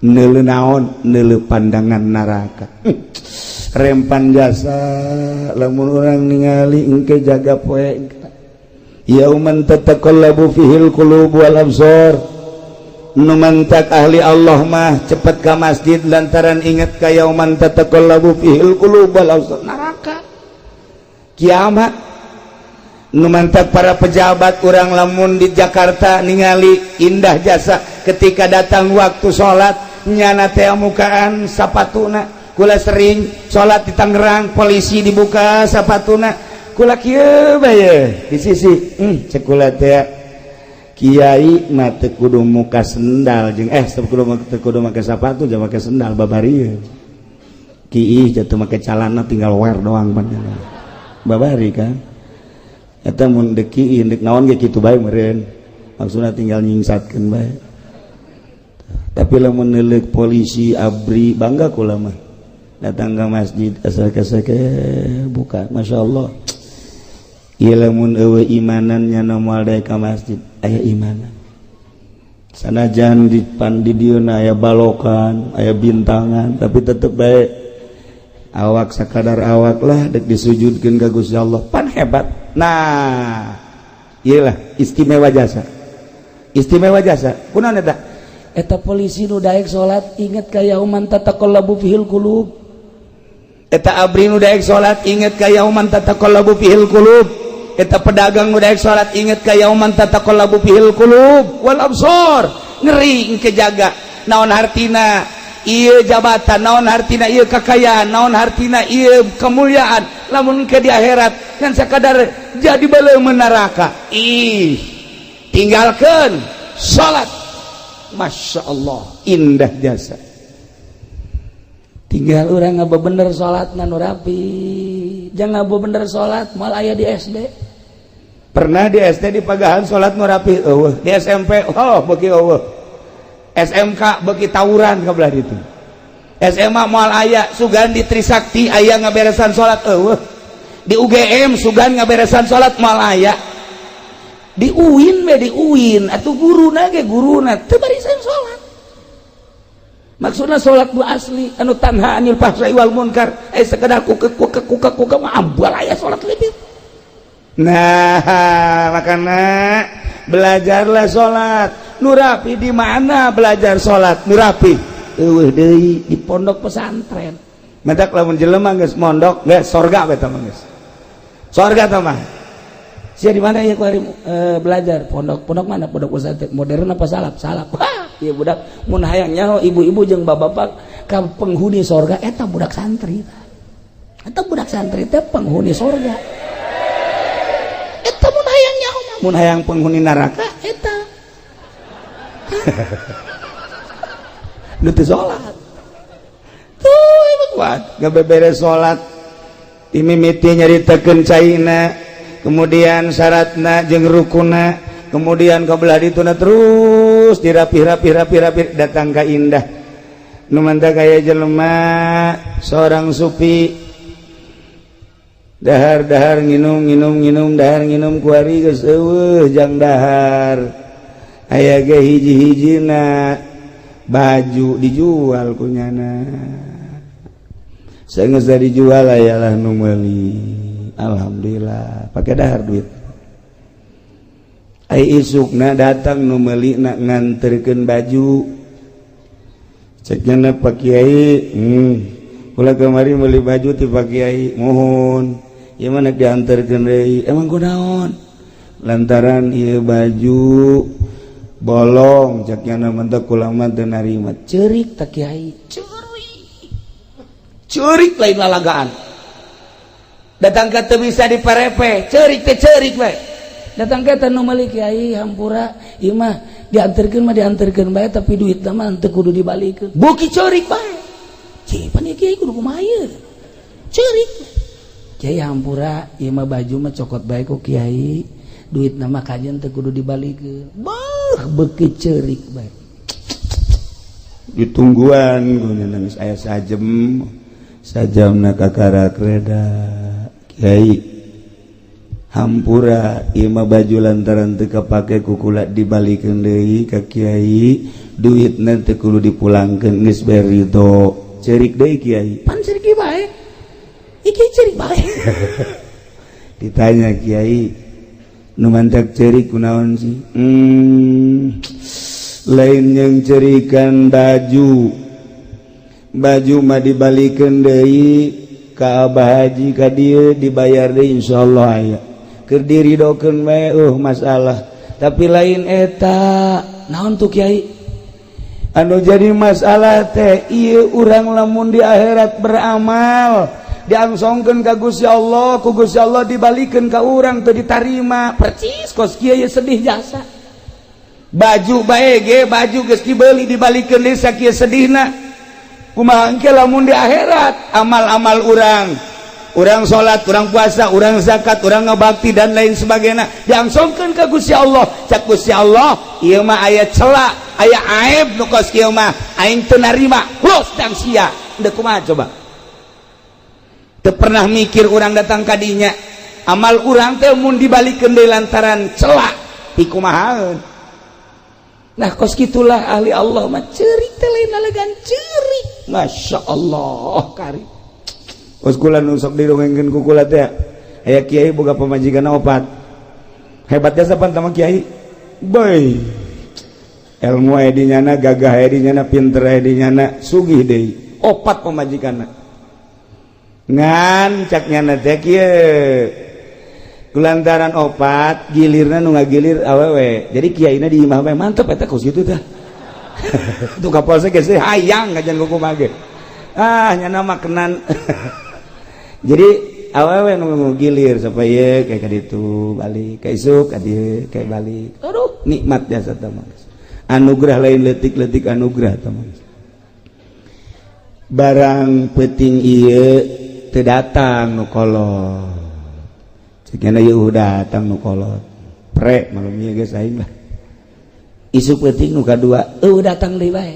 Neuleu naon? Neuleu pandangan neraka. Rempan jasa lamun urang ningali engke jaga poe yauman tataqallabu fihil qulub wal absar. Nu mantak ahli Allah mah cepet ka masjid lantaran inget ka yauman tataqallabu fihil qulub wal absar, neraka, kiamat. Nu mantak para pejabat urang lamun di Jakarta ningali indah jasa, ketika datang waktu salat nyana teh mukaan sapatuna. Kula sering salat di Tangerang, polisi dibuka sapatuna, kula kieu bae di sisi. Cek kula teh, kiai mah teu kudu muka sendal jeung teu kudu make sapatu jeung make sendal babari. Kiih jatuh make calana tinggal wear doang pan babari kan. Eta mun deuk kiih, deuk naon ge kitu bae meureun, maksudna tinggal nyingsatkeun bae. Tapi lamun neuleuk polisi, ABRI, bangga kula mah. Datang ke masjid asal kasake buka, Masya Allah. Ieu lamun eueuh imanannya moal daek ka masjid. Aya imanan sanajan di pan di dieu aya balokan, aya bintangan, tapi tetep bae awak sakadar awak lah, dek disujudkeun ka Gusti Allah. Pan hebat. Nah, iyalah istimewa jasa, istimewa jasa. Kunaon eta? Eta polisi nu daek salat inget ka yauman tataqallabu fihil qulub. Eta ABRI nu daek salat inget ka yauman tataqallabu fihil qulub. Eta pedagang nu daek salat inget ka yauman tataqallabu fihil qulub wal absar. Ngeri engke jaga. Naon hartina ieu jabatan, naon hartina ieu kekayaan, naon hartina ieu kemuliaan lamun ke di akhirat kan sakadar jadi baleum neraka? Ih, tinggalkan salat. Masya Allah, indah jasa. Tinggal orang ngaba bener salat nu rapi, jangan ngaba bener salat mal aya di SD. Pernah di SD di pagahan salat nu rapi eueuh. Di SMP, oh, beuki eueuh. SMK beuki tawuran ka belah ditu. SMA moal aya. Sugan di Trisakti aya ngaberesan salat, eueuh. Di UGM sugan ngaberesan salat, moal aya. Di UIN we, di UIN atuh guruna ge, guruna teu barisan salat. Maksudna salat nu asli, anu tanha anil fahsai wal munkar, sekedar kuke kuke kuke kuke mah ambal aya salat lebih. Nah, makana belajarlah salat nu rapi. Di mana belajar salat nu rapi? Eueuh deui, di pondok pesantren. Matak lamun jelema geus mondok geus sorga eta mah, geus sorga eta mah. Sia di mana ya kuari belajar? Pondok. Pondok mana? Pondok pesantren. Modern apa salaf? Salaf. Wah, ieu budak mun hayang nyaho ibu-ibu jeung bapak-bapak ka penghuni sorga, eta budak santri. Atau budak santri teh penghuni sorga. Eta mun hayang nyaho mah, mun hayang penghuni neraka eta. Nu teu salat. Tuh emang kuat, ngabeberes salat. Dimimiti nyaritakeun caina, kemudian syaratna jeung rukuna, kemudian ka belah dituna terus dirapih-rapih rapi-rapi datang ka indah. Nu mantap kaya jelema seorang sufi dahar-dahar nginum nginum nginum dahar nginum kuari geus eueuh jang dahar aya ge hiji-hijina baju dijual ku nyana. Saenggeus dijual ayalah nu meuli, alhamdulillah pake dahar duit. Ai isukna datang nu meuli na nganterkeun baju, cek nyana, "Pak Kiai, kula kamari meuli baju ti Pak Kiai." "Mohon, ieu mah dianterkeun deui." "Emang kunaon?" "Lantaran ieu baju bolong," cek nyana, "mentek kula mah teu narima." Ceurik tak kiai, ceurik ceurik lain lalagaan. Datang ke teu bisa diparepe, ceurik teh ceurik we. Datang ke nu meuli, "Kiai, hampura, ieu mah dianterkeun mah dianterkeun bae, tapi duitna mah teu kudu dibalikeun." Beuki ceurik bae. Cipan ieu kiai kudu kumaha ieu? Ceurik. "Kiai, hampura, ieu mah baju mah cokot bae ku kiai, duitna mah kajen teu kudu dibalikeun." Beuh, beuki ceurik bae. Ditungguan guna nangis aya sajem sajamna kakarak reda. "Kiai, hampura, ieu mah baju lantaran teu kapake ku kula dibalikeun deui ka kiai, duitna teu kudu dipulangkeun, geus bae ridho." Ceurik deui kiai. Pan ceurik bae iki, ceurik bae. Ditanya kiai, "Nu mantak ceurik kunaon sih?" Lain yang cerikan baju, baju mah dibalikeun deui ka Abah Haji ka dieu, dibayar deui insyaallah aya keur diridokeun bae masalah. Tapi lain eta." "Naon tuh, Kiai?" "Anu jadi masalah teh ieu, urang lamun di akhirat beramal diangsongkeun ka Gusti Allah, ku Gusti Allah dibalikeun ka urang teu ditarima." Percis kos kieu sedih jasa baju bae ge, baju geus dibeli dibalikeun deui sakieu sedihna, kumaha engke lamun di akhirat amal-amal urang, urang salat, urang puasa, urang zakat, urang ngabakti dan lain sebagainya diangsongkeun ka Gusti Allah, cak Gusti Allah, "Ieu mah aya cela, aya aib, nu kos kieu mah aing teu narima, los dang sia." Deuk kumaha coba? Teu pernah mikir urang datang ka dinya amal urang teh mun dibalikeun deui lantaran cela, pikumahaeun? Nah, kos gitulah ahli Allah mah, ceurik teh lain lalagan ceurik, Masya Allah kari. Kos kula nu sok didongengkeun ku kula teh aya kiai boga pamajikan opat. Hebatnya sapan tama kiai boy, ilmu aya di nyana, gagah aya di nyana, pinter aya di nyana, sugih deui, opat pamajikanna. Ngan cak nyana teh kieu, kulantaran opat gilirna nu ngagilir awewe, jadi kiaina di imah bae. Mantep eta kos kitu tah. Tuh kapolsek geus hayang kajian kumaha ge, ah nyana mah kenan. Jadi awewe nu gilir supaya kayak kaditu balik ka isuk ka dieu kayak balik. Aduh, nikmat jasa tah mah, anugerah lain leutik-leutik, anugerah tah mah. Barang penting ieu teu datang nu kolot. Cek ieu datang nu kolot, pre malum ieu geus aing lah. Isuk penting nu kadua eueuh datang deui bae,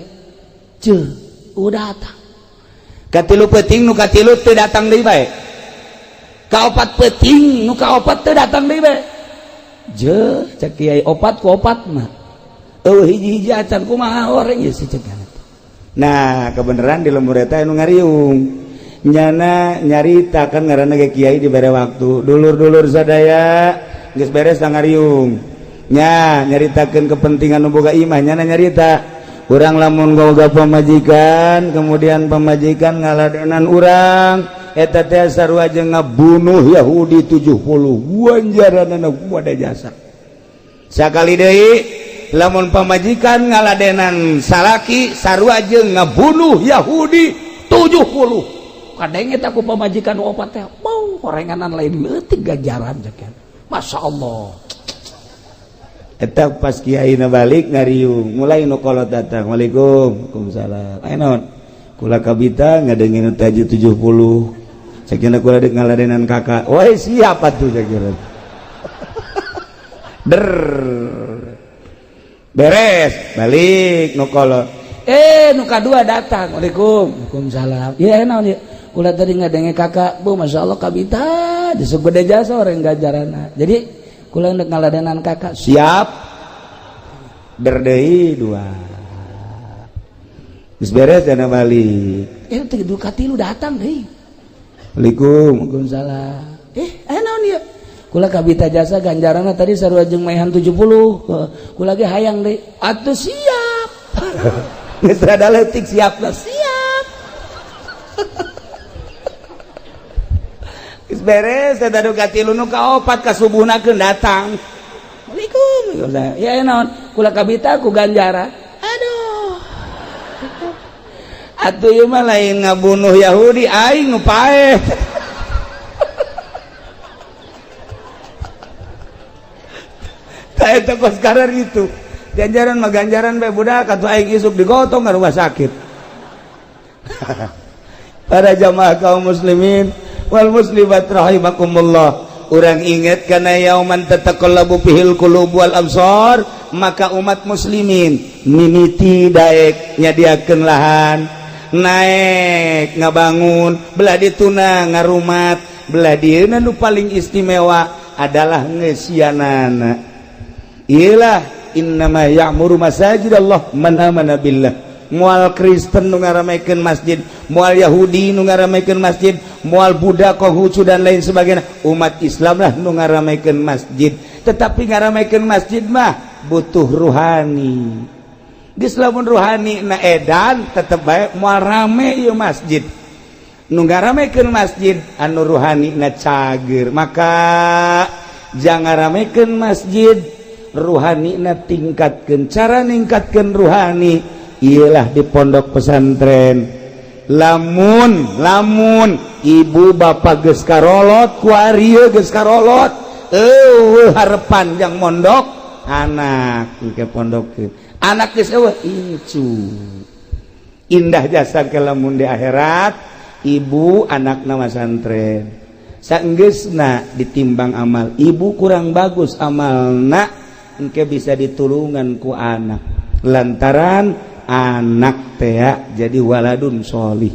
ceuh eueuh datang. Katilu penting nu katilu teu datang deui bae. Kaopat penting nu kaopat teu datang deui bae. Je, cek kiai, opat ku opat mah eueuh hiji-hiji acan, kumaha horeng ieu si cek. Nah, kebenaran di lembur eta anu ngariung nyana nyarita kan ngaranna ge kiai dibere waktu, "Dulur-dulur sadaya, geus beres ngariung nya, nyaritakeun kepentingan nu boga imah." Nyana nyarita, urang lamun boga pamajikan kemudian pamajikan ngaladenan urang, eta teh sarua jeung ngabunuh Yahudi 70 wanjaranana ada jasa. Sakali deui, lamun pamajikan ngaladenan salaki sarua jeung ngabunuh Yahudi 70. Kadenge teh ku pamajikan nu opat teh. Bau horenganan lain leutik ganjaran cek. Masya Allah. Eta pas kiai na balik ngariung, mulai nu kolot datang. Waalaikum, Waalaikumsalam. Aya naon? Kula kabita ngadengin tahajud 70. Sakina kula dek ngaladenan kakak. Woi, siap atuh sakira. Der. Beres, balik nu kolot. Eh, nu kadua datang. Waalaikum, Waalaikumsalam. Iya, naon ieu? Kula tadi ngadenge kakak, Bu, Masya Allah kabita disebut jasa orang ganjaranna. Jadi kula ndek ngaladenan kakak. Siap. Der deui dua. Geus beres dana balik. Eh, teh du katilu datang deui. Waalaikum. Waalaikumsalam. Eh, aya naon ieu? Kula kabita jasa ganjaranna tadi sarua jeung maehan 70. Kula ge hayang deui. Atuh siap. Geus rada leutik siap lah. Siap. Geus beres eta nu katilu, nu kaopat kasubuhna keun datang. Waalaikum. Ya naon? Kula kabita ku ganjaran. Aduh. Atuh ieu mah lain ngabunuh Yahudi, aing nu paeh. Tah eta kos karar itu. Ganjaran mah ganjaran bae budak atuh aing isuk digotong ka rumah sakit. Para jamaah kaum muslimin wal muslimat rahimakumullah. Urang inget kana yauman tataqallabu fihil qulub wal absar, maka umat muslimin mimiti daek nyadiakeun lahan, naek ngabangun, belah dituna ngarumat, belah dieuna nu paling istimewa adalah ngeusianana. Iyalah innama ya'muru masajidallah man amana billah. Moal Kristen nu ngaramekeun masjid, moal Yahudi nu ngaramekeun masjid, moal Buddha, Konghucu dan lain sebagainya. Umat Islam lah nu ngaramekeun masjid. Tetapi ngaramekeun masjid mah butuh ruhani. Geus lamun ruhani na edan tetep bae moal rame ieu masjid. Nu ngaramekeun masjid anu ruhani na cager. Maka jangan ramekeun masjid, ruhani na tingkatkeun. Cara ningkatkeun ruhani ialah di pondok pesantren. Lamun lamun ibu bapak geus karolot, kuari geus karolot, eueuh harepan yang mondok anak ke pondok anak geus eueuh incu. Indah jasa ke lamun di akhirat ibu anak nama santren. Saenggeusna ditimbang amal ibu kurang bagus amalna, engke bisa ditulungan ku anak lantaran anak tea jadi waladun sholih.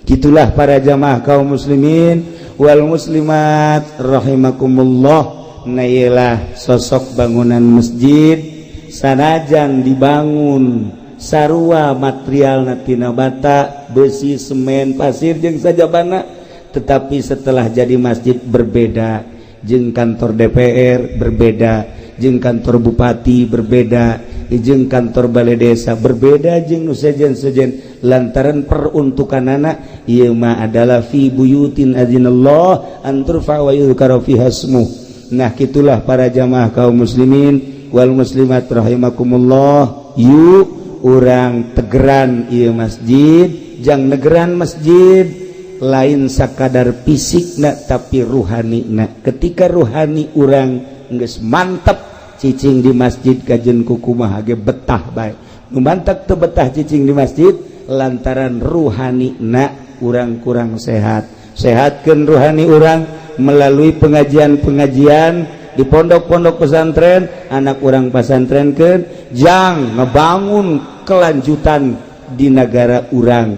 Gitulah para jamaah kaum muslimin wal muslimat rahimakumullah. Nah, iyalah sosok bangunan masjid sanajan dibangun sarua material tina bata, besi, semen, pasir jeung sajabana, tetapi setelah jadi masjid berbeda jeung kantor DPR, berbeda jeung kantor bupati, berbeda jeung kantor balai desa, berbeda jeung nu sejen-sejen, lantaran peruntukanana ieu mah adalah fi buyutin adzinallah an turfa wa yuzkara fiha ismuh. Nah, kitulah para jamaah kaum muslimin wal muslimat rahimakumullah. Yuk urang tegeran ieu masjid, jang negeran masjid lain sakadar fisikna tapi ruhanina. Ketika ruhani urang geus mantep, cicing di masjid kajen kukumaha ge betah bae. Nu mantak teu betah cicing di masjid lantaran ruhani na urang kurang sehat. Sehatkeun ruhani urang melalui pengajian-pengajian di pondok-pondok pesantren, anak urang pasantrenkeun, jang ngebangun kelanjutan di negara urang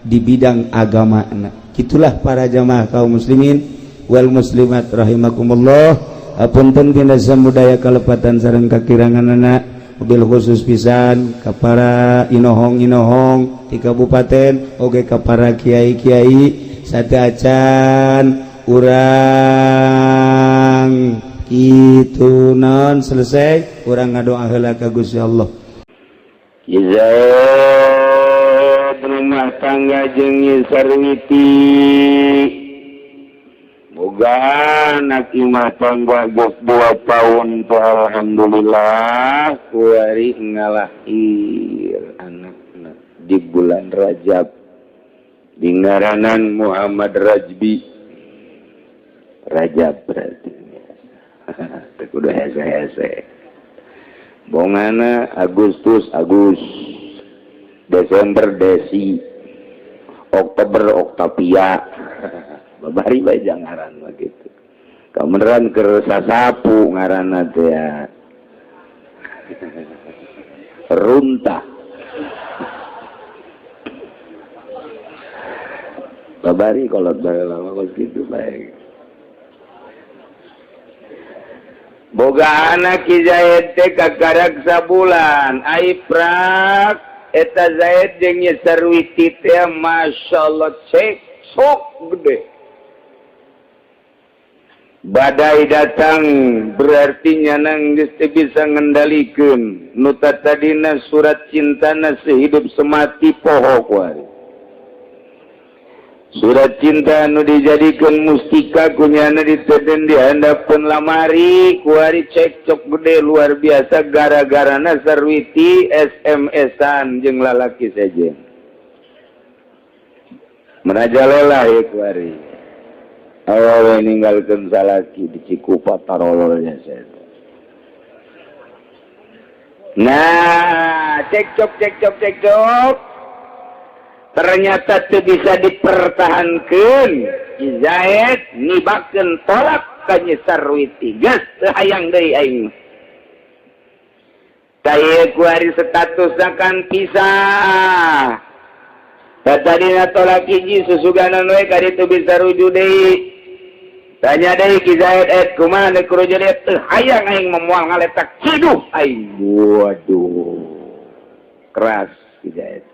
di bidang agama. Gitulah para jamaah kaum muslimin wal muslimat rahimakumullah. Apunten tina samudaya kalepatan sareng kakiranganana, mobil khusus pisan ka para inohong-inohong di kabupaten oge ka para kiai-kiai sateuacan urang kitu naon selesai urang ngadoa heula ka Gusti Allah. Iza rumah tangga jeung Sarwiti boga anak imah tangga geus 2 tahun tuh, alhamdulillah kuari ngalahir anakna di bulan Rajab. Dingaranan Muhammad Rajbi, Rajab berarti. Teu kudu hese-hese. Bongana Agustus Agus, Desember Desi, Oktober Oktavia. Babari bae ngaran mah kitu. Kameneran keur sasapu ngaranna teh ya. Runtah. Babari kolot baheula mah kos kitu bae. Boga anak Ki Zaid teh kakarak sabulan. Ai prak eta Zaid jeung Nyi Sarwiti teh masyaallah cek sok gede. Badai datang berarti nyanang geus teu bisa ngendalikeun nu tadina surat cintana sehidup semati poho kuari. Surat cinta nu dijadikan mustika kunyana diteden di handapeun lamari kuari cekcok gede luar biasa gara-garana Sarwiti SMS-an jeung lalaki sejen. Merajalela ya kuari. Awewe ninggalkeun salaki di Cikupa tarololnya saya. Nah, cekcok cekcok cekcok. Ternyata teu bisa dipertahankeun. Zaid nibakeun tolak ka Nyi Sarwiti. Geus teu hayang deui aing. Tah kuari statusna kan pisah. Tadina tolak hiji susuganan we ka ditu bisa rujuk deui. Tanya deui Ki Zaid et kumaha deuk rujuk deui teu hayang aing moal ngaletak ciduh aing. Waduh. Keras Ki Zaid.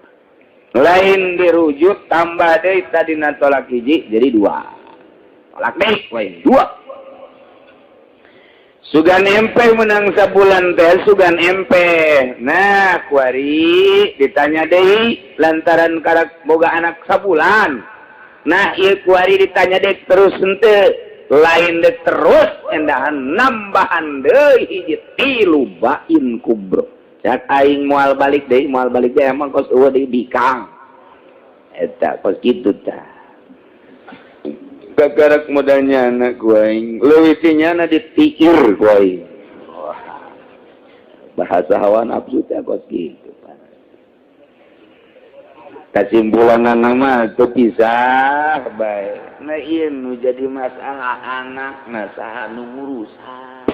Lain dirujuk tambah deui tadina tolak hiji jadi dua. Tolak deui lain dua. Sugan MP menang sabulan teh sugan MP. Nah, kuari ditanya deui lantaran karak boga anak sabulan. Nah, ieu kuari ditanya deui terus henteu. Lain deui terus endahan nambahan deui hiji tilu bain kubro. Cak aing moal balik deui emang kos eueuh deui bikang. Eta kos kitu tah. Kakarak modalnya anak ku aing leuwih ti nyana ditikir ku aing. Bahasa hawa nafsu teh kos kitu. Kesimpulan mah teu pisah bae. Nah ieu nu jadi masalah anak nah saha nu ngurusan.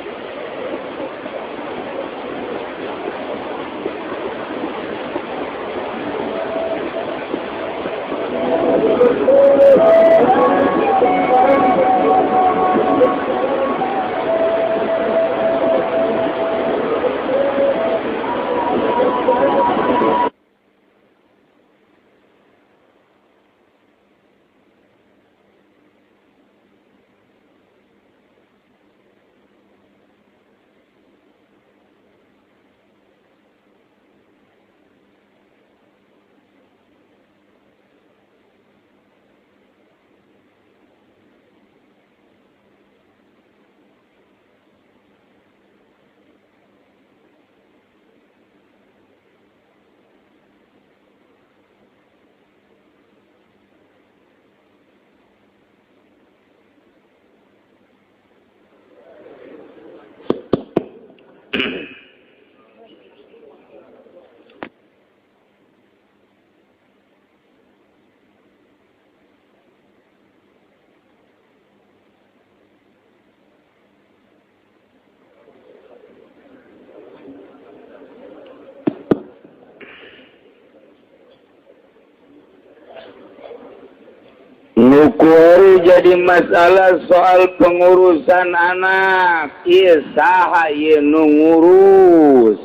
Nukuari jadi masalah soal pengurusan anak. Ieu saha ieu nu ngurus?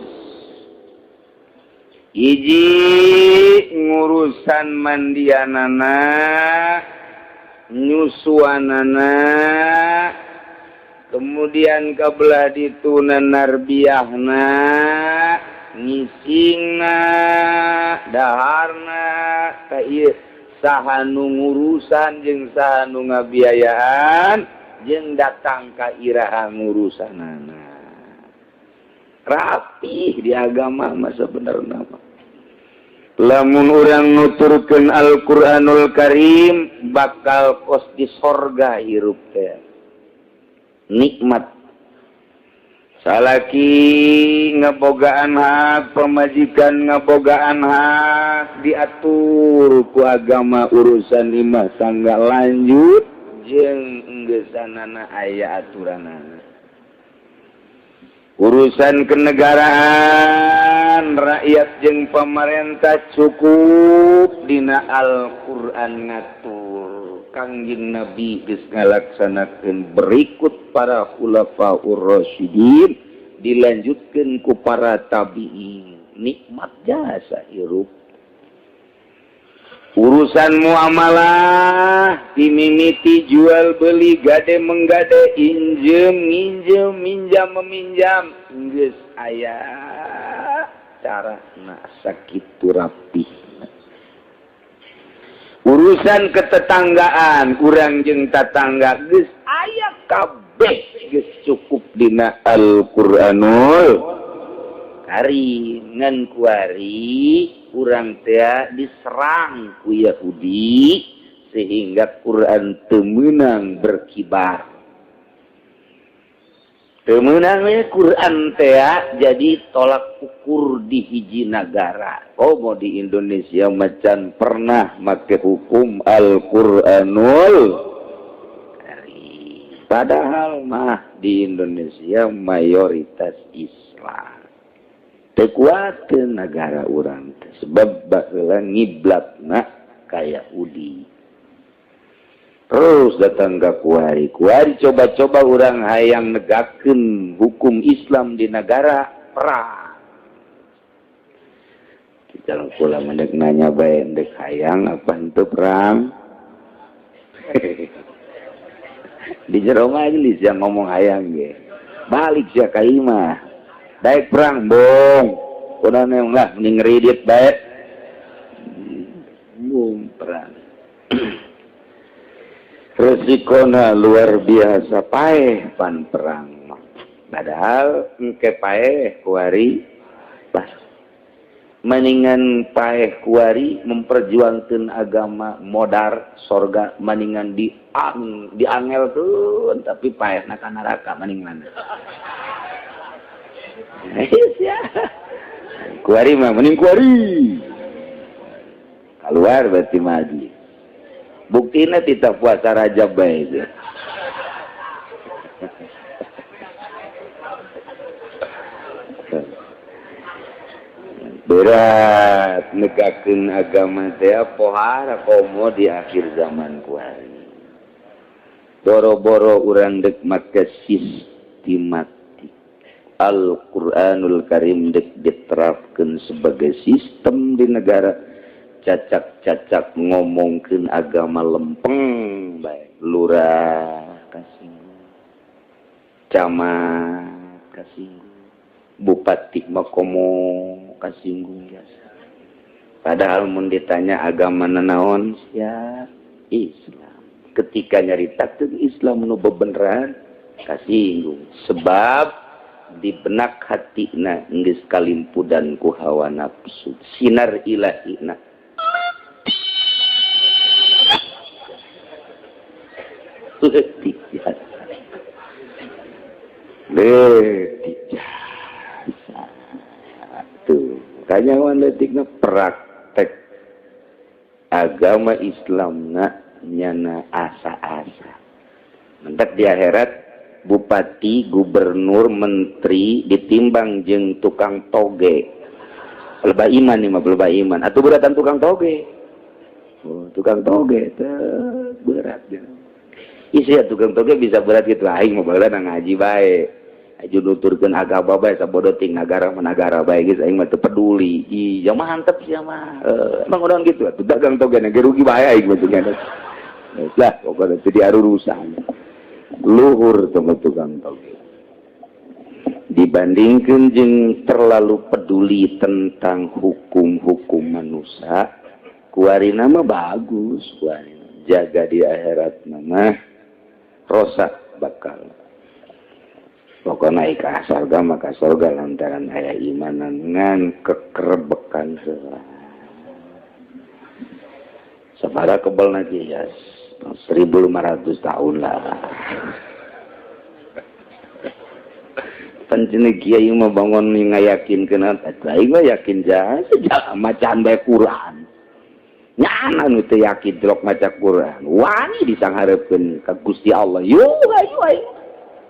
Hiji ngurusan mandianana, nyusuanana, kemudian kabelah dituna narbiahna, ngisingna, daharna, ka ieu saha nu ngurusan jeung saha nu ngabiayaan jeung datang ka iraha ngurusanana. Rapih di agama mah sebenarna mah. Lamun urang nuturkeun Al-Qur'anul Karim bakal kos di sorga hirup teh. Nikmat. Salaki ngebogaan hak, pemajikan ngebogaan hak, diatur ku agama urusan imah tangga lanjut jeung enggesanana aya aturanana. Urusan kenegaraan rakyat jeung pemerintah cukup dina Al-Qur'an ngatur. Kangjeng Nabi geus ngalaksanakeun berikut para khulafaur rasyidin dilanjutkeun ku para tabi'in. Nikmat jasa hirup. Urusan muamalah dimimiti jual beli gade menggade injem nginjem minjam meminjam geus aya cara na sakitu rapih. Urusan ketetanggaan urang jeung tatangga geus aya kabeh geus cukup dina Al-Qur'anul Karim. Ngan kuari urang teh diserang ku Yahudi sehingga Quran teu meunang berkibar. Teu meunang we Quran teh jadi tolak ukur di hiji nagara. Oh, mau di Indonesia macan pernah make hukum Al-Qur'anul Karim. Padahal mah di Indonesia mayoritas Islam. Teu kuateun negara urang teh sebab baheula ngiblatna ka Yahudi. Terus datang ke kuari. Kuari coba-coba urang hayang negakeun hukum Islam di negara, perang. Di dalam kula mendek nanya bae, ndek hayang apa henteu perang? Di jero majelis yang ngomong hayang ge. Balik sia ka imah. Daek perang bong. Kunaon lah mending ngeridit bae. Bung perang. Resikona luar biasa paeh pan perang mah. Padahal engke paeh kuari pas. Mendingan paeh kuari memperjuangkan agama modar sorga mendingan diangel tuh tapi paehna ka neraka mending mana. Ya. Kuari mah mending kuari. Keluar berarti maju. Buktina tidak puasa Rajab bae itu. Berat negakeun agama teh pohara komo di akhir zaman kuari. Boro-boro urang dek make sistematik. Al-Qur'anul Karim dek diterapkeun sebagai sistem di negara. Cacak-cacak ngomongkeun agama lempeng bae. Lurah kasinggung, camat kasinggung, bupati mah komo kasinggung biasa. Padahal mun ditanya agama nanaon sia Islam. Ketika nyaritakeun Islam nu bebeneran kasinggung sebab di benak hatina geus kalimpudan ku hawa nafsu sinar ilahina. Leutik jasa. Leutik jasa. Tuh, kanyawan leutikna praktek agama Islamna nyana asa-asa. Mentak di akhirat bupati, gubernur, menteri ditimbang jeung tukang toge. Lebah iman nih mah, lebah iman. Atuh beratan tukang toge. Oh, tukang toge teh berat ya. Isi ya tukang toge bisa berat gitu. Aing mah baheula ngaji bae. Aju nuturkeun agama bae sabodo ting nagara managara bae geus aing mah teu peduli. Ih, ya mantep sia mah. Emang urang gitu atuh dagang toge ge rugi bae aing mah jeung. Lah pokokna teu diarurusan. Luhur tukang toge. Dibandingkeun jeung terlalu peduli tentang hukum-hukum manusia, kuarina mah bagus, kuarina jaga di akhirat mah rosak bakal. Pokokna naik ka surga maka surga lantaran aya imanan ngan kekerebekan heula. Sabaraha kebel lagi ya 1500 tahun lah. Pancene kiai mah bangun ngayakinkeun aing mah yakin jasa macan bae Quran. Nyana nu teu yakin delok maca Quran. Wani disanghareupeun ka Gusti Allah. Yo ayo ayo.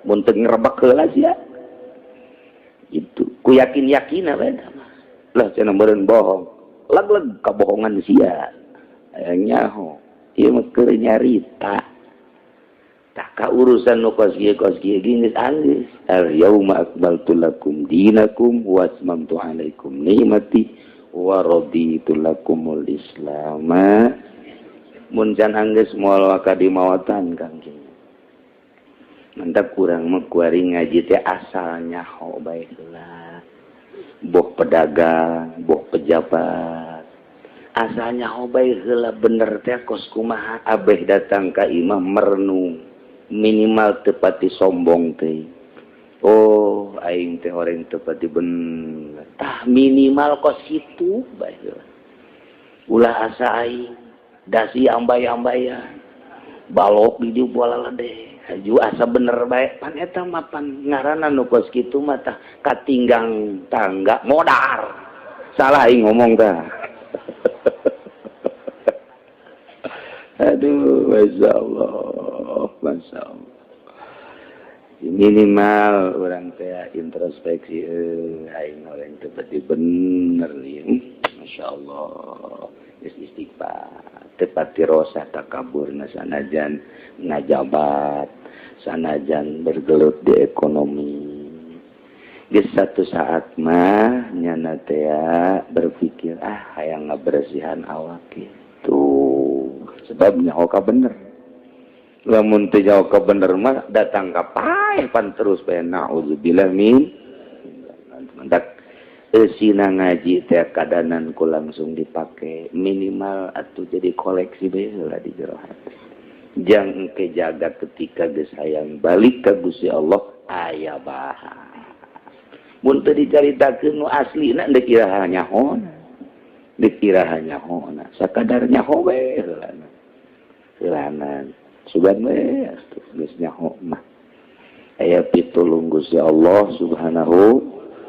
Mun teu ngrebek heula sia. Itu ku yakin-yakina bae mah. Lah cenah meureun bohong. Leg-leg kabohongan sia. Hayang nyaho. Ieu mah keur nyarita. Ka urusan nu kos kieu geus anggeus. Al yauma akmaltu lakum dinakum wa atmamtu alaikum ni'mati wa raditu lakumul islam. Mun can anggeus moal waka dimawatan Kang. Mantap kurang mah kuari ngaji teh asal nyaho bae heula. Boh pedagang, boh pejabat. Asal nyaho bae heula bener teh kos kumaha abeh datang ka imah merenung. Minimal tepati sombong teh. Oh, aing teh orang tepati bener. Tah minimal kos kitu bae heula. Ulah asa aing dasi ambay-ambayan. Balok di dieu bola deh. Haju asa bener bae pan eta mah pan ngaranna nu kos kitu mah tah katinggang tangga modar. Salah aing ngomong tah. Aduh, masyaallah, masyaallah. Minimal orang teh introspeksi aing orang teh pati bener ieu. Masyaallah. Geus istighfar, teu pati rosa takaburna sanajan ngajabat, sanajan bergelut di ekonomi. Geus satu saat mah nyana teh berpikir ah hayang ngabersihan awak kitu. Sebab nyaho ka bener. Lamun teu nyaho ka bener mah datang ka paeh pan terus bae naudzubillah min. Mendak eusina ngaji teh kadanan ku langsung dipake minimal atuh jadi koleksi bae heula di jero hati. Jang engke jaga ketika geus hayang balik ka Gusti Allah aya bahan. Mun teu dicaritakeun nu aslina deuk iraha nyahona. Deuk iraha nyahona sakadar nyaho we heula. Heulanan sugan we atuh geus nyaho mah. Aya pitulung Gusti Allah Subhanahu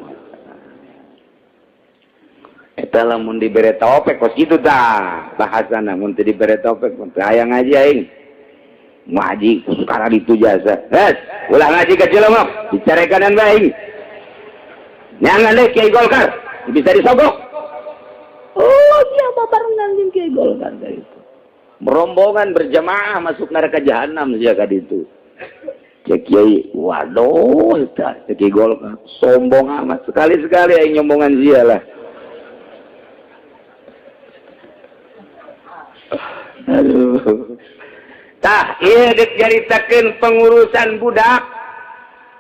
wa taala. Eta lamun dibere taufik kos kitu tah bahasana mun teu dibere taufik mun teu aya ngaji aing. Ngaji sekarang itu jasa. Hes, ulah ngaji ka Cilemok, dicarekanan bae aing. Nyangan deh Kiai Golkar, bisa disogok. Oh, dia babarengan jeung Kiai Golkar itu. Rombongan berjamaah masuk neraka jahanam sia ka ditu. Cek kiai, waduh eta cek Kiai Golkar sombong amat sekali-sekali aing nyombongan sia lah. Aduh. Tah ieu deuk nyaritakeun pengurusan budak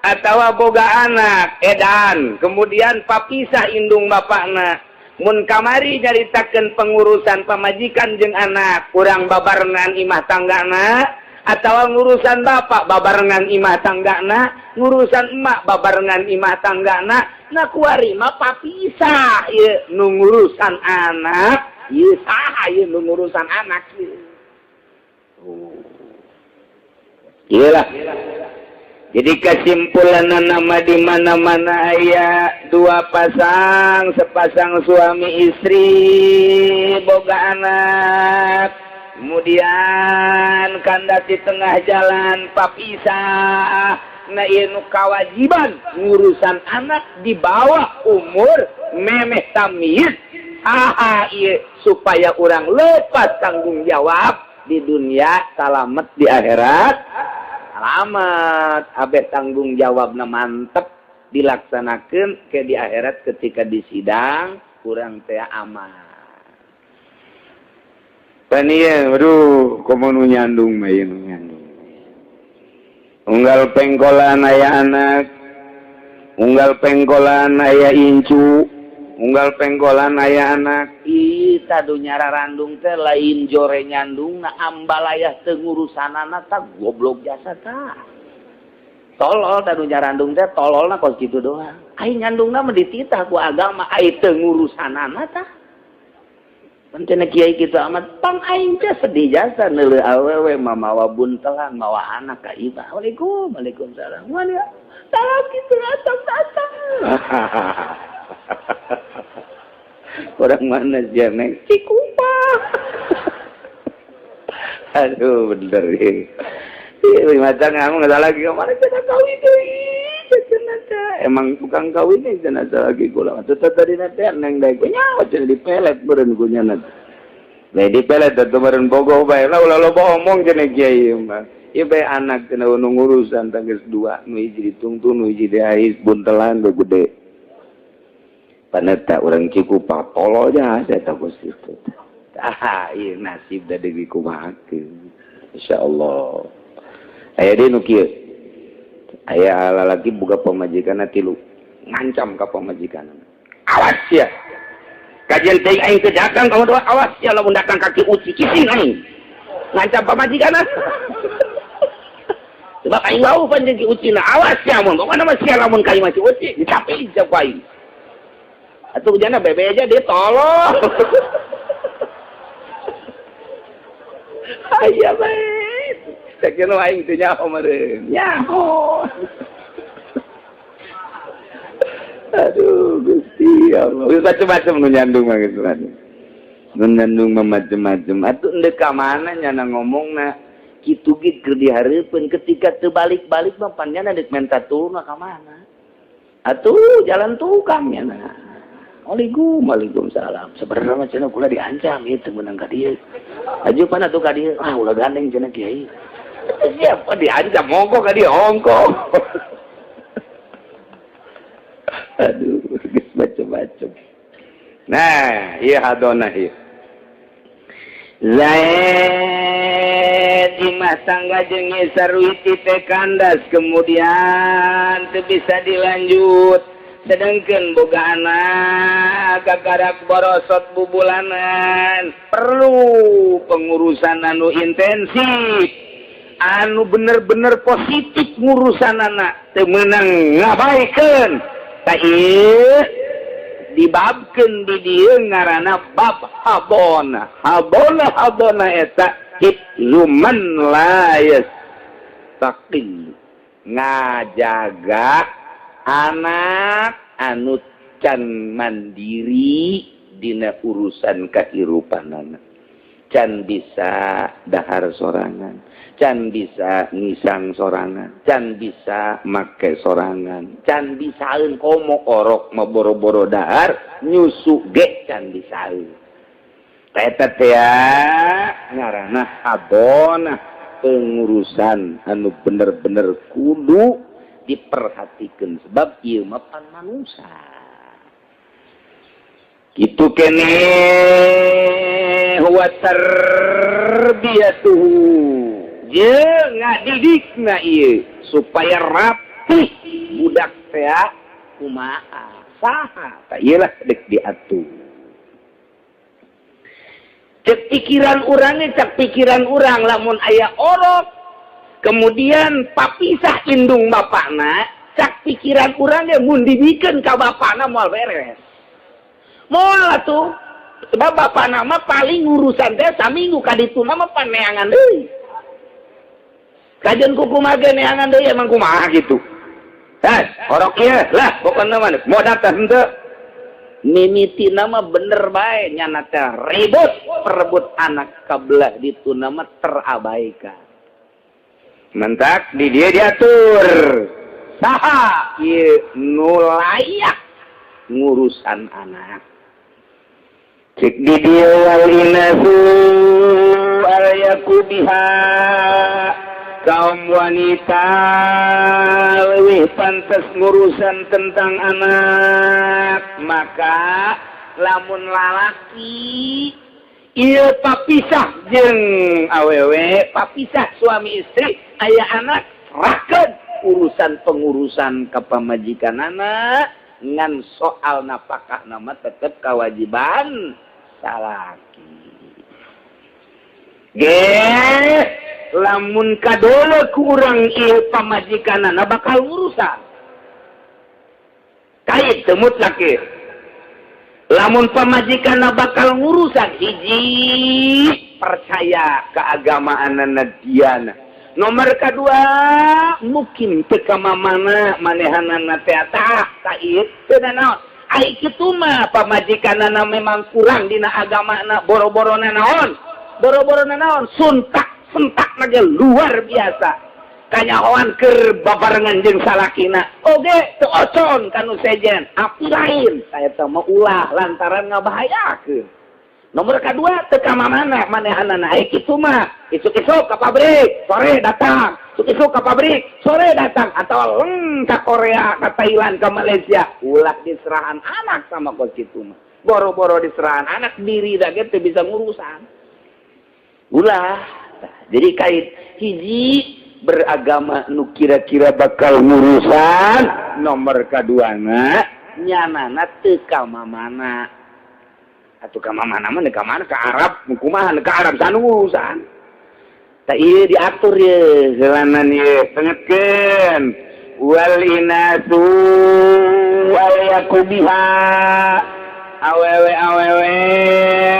atawa boga anak edan, kemudian papisah indung bapakna. Mun kamari nyaritakeun pengurusan pamajikan jeung anak, kurang babarengan imah tanggana, atawa ngurusan bapak babarengan imah tanggana, ngurusan emak babarengan imah tanggana, nah kuari mah papisah ieu nu ngurusan anak, ieu saha ieu nu ngurusan anak ieu. Oh. Iyalah. Jadi kesimpulan nama di mana-mana aya dua pasang, sepasang suami istri boga anak, kemudian kandat di tengah jalan papisah. Nah ieu nu kawajiban ngurusan anak di bawah umur memeh tamyiz. Haha ieu supaya urang lepas tanggung jawab di dunia, salamet di akhirat. Selamat, abeh tanggung jawabna mantep dilaksanakan ke di akhirat ketika di sidang kurang teh aman. Panieu, aduh, komo nu nyandung mah ieu nu nyandung. Unggal pengkolan aya anak, unggal pengkolan aya incu, unggal pengkolan aya anak. Ih, tadu nyararandung teh lain jore nyandung na ambalayah teu ngurusanana tah goblok jasa tah. Tolol tadu nyarandung teh tololna kos kitu doang. Ai nyandungna mah dititah ku agama ai teu ngurusanana tah. Pancen kiai kitu amat pang aing teh sedih jasa neuleuh awewe mamawa buntelan mawa anak ka imah. Waalaikum, waalaikumsalam. Mana salam kitu datang datang. Orang mana sih neng? Cikupa. Aduh bener ya. Iya, macam kamu nggak lagi kemana cenah kawin deui cenah teh. Emang tukang kawin nih cenah lagi kula. Tetep tadi teh neng daek nyawa cenah dipelet beureun ku nya. Nah dipelet atuh beureun bogoh bae lah ulah loba omong cenah kiai mah. Ieu bae anak cenah nu ngurusan tangges dua nu hiji ditungtun nu hiji diais buntelan nu gede. Paneta urang Cikupa tolol aja eta geus kitu. Ah, ieu nasib da deui kumahakeun. Insyaallah. Aya deui nu kieu. Aya lalaki boga pamajikanna tilu. Ngancam ka pamajikanna. Awas ya. Kajian teuing aing teu datang kamu doa awas ya lamun datang kaki uci kising aing. Ngancam pamajikanna. Sebab aing wau panjang ki ucina awas ya mun pokona mah sia lamun ka imah si uci dicapi ku aing. Atuh jana bebe aja dia tolong. Aya bae. Cek aing teu nyaho meureun. Nyaho. Aduh Gusti Allah. Geus macem-macem nu nyandung mah geus mah. Nu nyandung mah macem-macem. Atuh endek ka mana nyana ngomongna kitu ge keur dihareupeun ketika teu balik-balik mah pan nyana deuk menta tulungna ka mana. Atuh jalan tukang nyana. Waalaikum, waalaikumsalam. Sebenarnya mah cenah kula diancam ieu teu meunang ka dieu. Aju pan atuh ka dieu. Ah ulah gandeng cenah kiai. Siapa diancam monggo ka dieu ongko. Aduh, geus macem-macem. Nah, ieu hadonah ieu. Zaid imah tangga jeung Sarwiti teh kandas kemudian teu bisa dilanjut. Sedangkan boga anak kakarak borosot bubulanan perlu pengurusan anu intensif anu bener-bener positif ngurusan anak teu meunang ngabaikeun tah ieu dibabkeun di dieu ngaranna bab habona habona habona eta hifzuman la yastaqil ngajaga anak anu can mandiri dina urusan kahirupanana can bisa dahar sorangan can bisa ngisang sorangan can bisa make sorangan can bisaeun komo orok mah boro-boro dahar nyusu ge can bisaeun eta teh ngaranna habona pengurusan anu bener-bener kudu diperhatikan sebab ieu mah pan manusia kitu keneh huwa tarbiyatuhu jeung ngadidikna ieu supaya rapih budak teh kumaha saha tah ieu lah deuk diatur cek pikiran urang cek pikiran urang lamun aya orok kemudian papisah indung bapakna cak pikiran urangnya mun dibikeun ka bapakna moal beres moal atuh sebab bapakna mah paling urusan teh saminggu ka dituna mah paneangan deui kajeun kukumaha ge neangan deui emang kumaha gitu heh orok ieu lah pokona mah mau datang henteu mimitina mah bener bae nyana teh ribut perebut anak kabelah dituna mah terabaikan mentak di dia diatur saha ieu nu layak ngurusan anak cek di dia wal inasu al yakubiha kaum wanita leuwih pantes ngurusan tentang anak maka lamun lalaki ieu papisah jeung awewe papisah suami istri aya anak rakeun urusan pengurusan kepamajikan anak ngan soal nafkah nama tetep kewajiban salaki ge lamun kadole kurang ieu pamajikanana bakal urusan kait teu mutlak ieu. Lamun pamajikan bakal ngurusan, hiji, percaya keagamaan diana. Nomor kedua, mungkin teu ka mana manehanana teh tah ka ieu teu naon. Ai kitu mah pamajikanana memang kurang dina agamana, boro-boro naon, boro-boro naon, suntak sentak ge luar biasa. Kanyahoan keur babarengan jeung salakina oge teu ocon kanu sejen, api lain. Saya mah ulah, lantaran ngabahayakeun. Nomor kedua, teu ka mana manehanana. Ai kitu mah isuk-isuk ke pabrik, sore datang, isuk-isuk ke pabrik, sore datang, atau leng ke Korea, ke Thailand, ke Malaysia, ulah diserahan anak sama kos kitu mah. Boro-boro diserahan anak, diri dah teu bisa ngurusan, ulah. Jadi kait hiji, beragama nu kira-kira bakal ngurusan. Nomor keduana, nyanana teu ka mana atau ka mana mana, ka mana, ke Arab kumaha, ke Arab sanu ngurusan. Tak, ieu diatur ye jalanan ye tengetkeun. Wal inasu alyaqu biha, awewe awewe